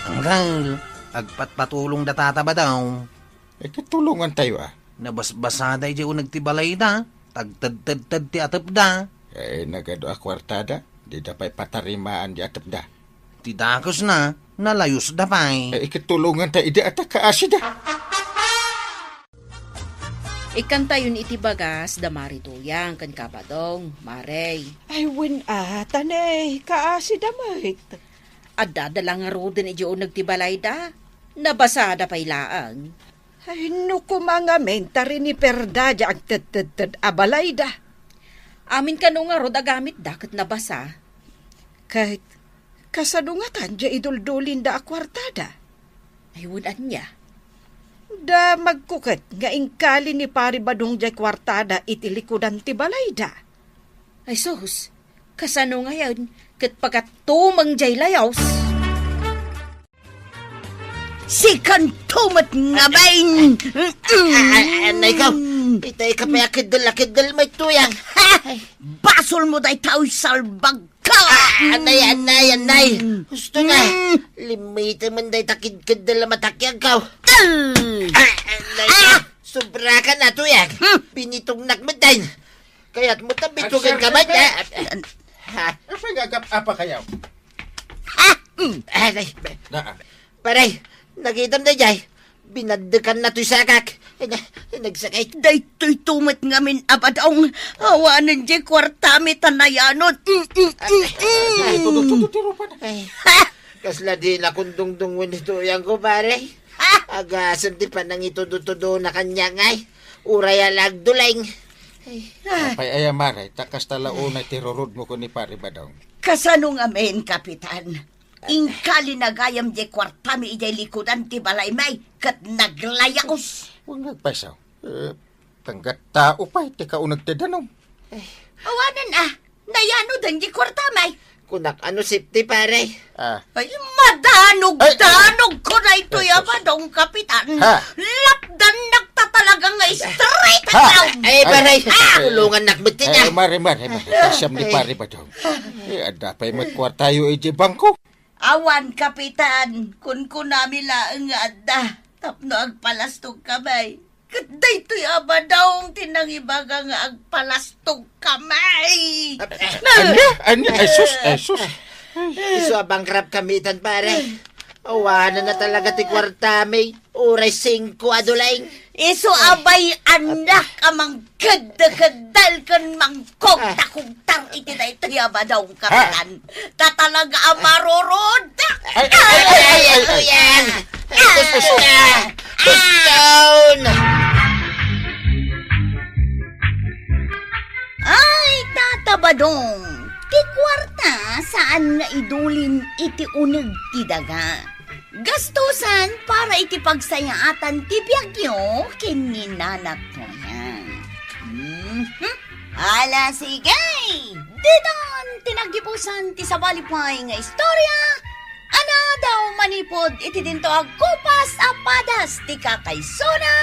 Angkel, agpatpatulongda, tata, Badong. Ay, ket tulongantayo, a. Nabasbasada idiay uneg ti balayda, tagtedtedted ti atepda. Ay, nagadu a kuartada, dida pay patarimaan di atepda. Ti dakesna, nalayusda pay. Ay, ket tulonganta idi a ta kaasida. Ikkantayon iti bagas da Mari Tuyang ken Badong, Mari. Ay, wen a, tanay, kaasida met. Addada la ngaruden idiay uneg ti balayda. Nabasada pay laeng. Ay, no koma ngamin ta riniperda diay agtedtedted a balayda. Amin kano ngarud a gamitda ket nabasa. Ket kasano ngatan diay iduldulinda a kuartada? Ay, wen ania? Damagko ket nga inkali ni Pari Badong diay kuartada iti likudan ti balayda. Ay, sus, kasano ngayen ket pagatumeng diay layos? Sikanto met ngamin. Ah, ah, ah, anay ka. Itay ka pay a keddel a keddel met, Tuyang. Ha? Basolmo dayta, salbagka. Ah, anay, anay, anay. Husto na. Mm. Limitemen dayta ked-, keddel a matakyagko. Ah! Ah, anay ka. Ah! Sobra ka na, Tuyang. Hmm. Binitognak met dayta. Kayatmo ta bitogen ka met, ah. Ha? Apay nga agap-apa kayo? Ah! Hmm. Ah, anay. Naa. Pare, nakitam daydiay. Binaddekan na toy sakak. Ay, na, nagsakit. Daytoy to met ngamin a badong. Awanen diay kuartami ta nayanod. Mm, mm, mm, mm. Ay, tudo, tudo, tudo, tudo. Ay. Ha? Kasla di na kundungdung wenno Tuyang ko, pare. Ha? Agasem ti panangitudo-tudo na kanya ngay. Uray a lagduleng. Ay. Apay aya, mare, ta kasta la unay ti rurudmo ken ni Pare Badong. Kasano ngamin, Kapitan? Inka linagayam diay kuartami idiay likudan ti balaymi ket naglayakos. Wen nga agpayso. Eh, tanggat tao pay ti kauneg ti danum. Awanen a, nayanoden diay kuartami. Kunak a no safety, pare. Ah. Ay, madanogdanogko daytoy a badong, Kapitan. Ha? Lapdannak ta talaga nga straight out. Ay, pare, tulongannak met ti na. Ay, mare, mare, mare. Pasiam ni Pare Badong. Eh, adda pay met kuartayo idiay bangko. Awan, Kapitan, kunkunami laeng nga adda tapno agpalastogkami. Ket daytoy a badong ti nangibaga nga agpalastogkami. Ania? Ania? Ay, sus, ay, sus. Isu a bankrupt kami itan, pare. Awanen na talaga ti kuartami. Uray singko a duleng. Isu a bay-annak a mangkeddekeddel ken mangkugtakugtar iti daytoy a badong, Kapitan. Ta talaga a marurud. Ay, ay, ay, ay, ay, ay, ay. Ay, Tata Badong, ti kuarta saan nga idulin iti uneg ti daga. Gastusan para iti pagsayaatan ti biagyo ken ni Nana Toyang. Mhm. Ala, sige! Ditan ti naggibusan ti sabali pay nga istorya, a nadaw manipud iti dinto a kupas a padas ti kakaisuna.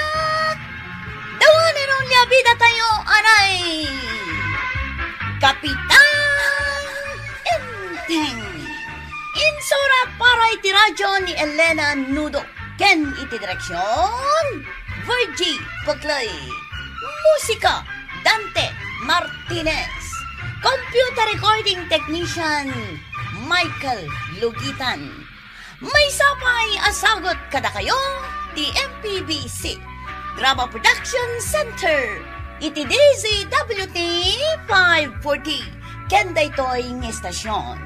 Dawanen ni abidatayo, anay, Kapitan Enteng. Insurat para iti radyo ni Elena Nudo. Ken iti direksion, Virgie Paclay. Musika, Dante Martinez. Computer recording technician, Michael Lugitan. Maysa pay a sagut kadakayo ti M P B C Drama Production Center iti D Z W T five forty. Ken daytoy nga estasion,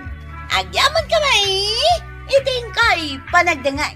agyamankami iti inkay panagdengngeg.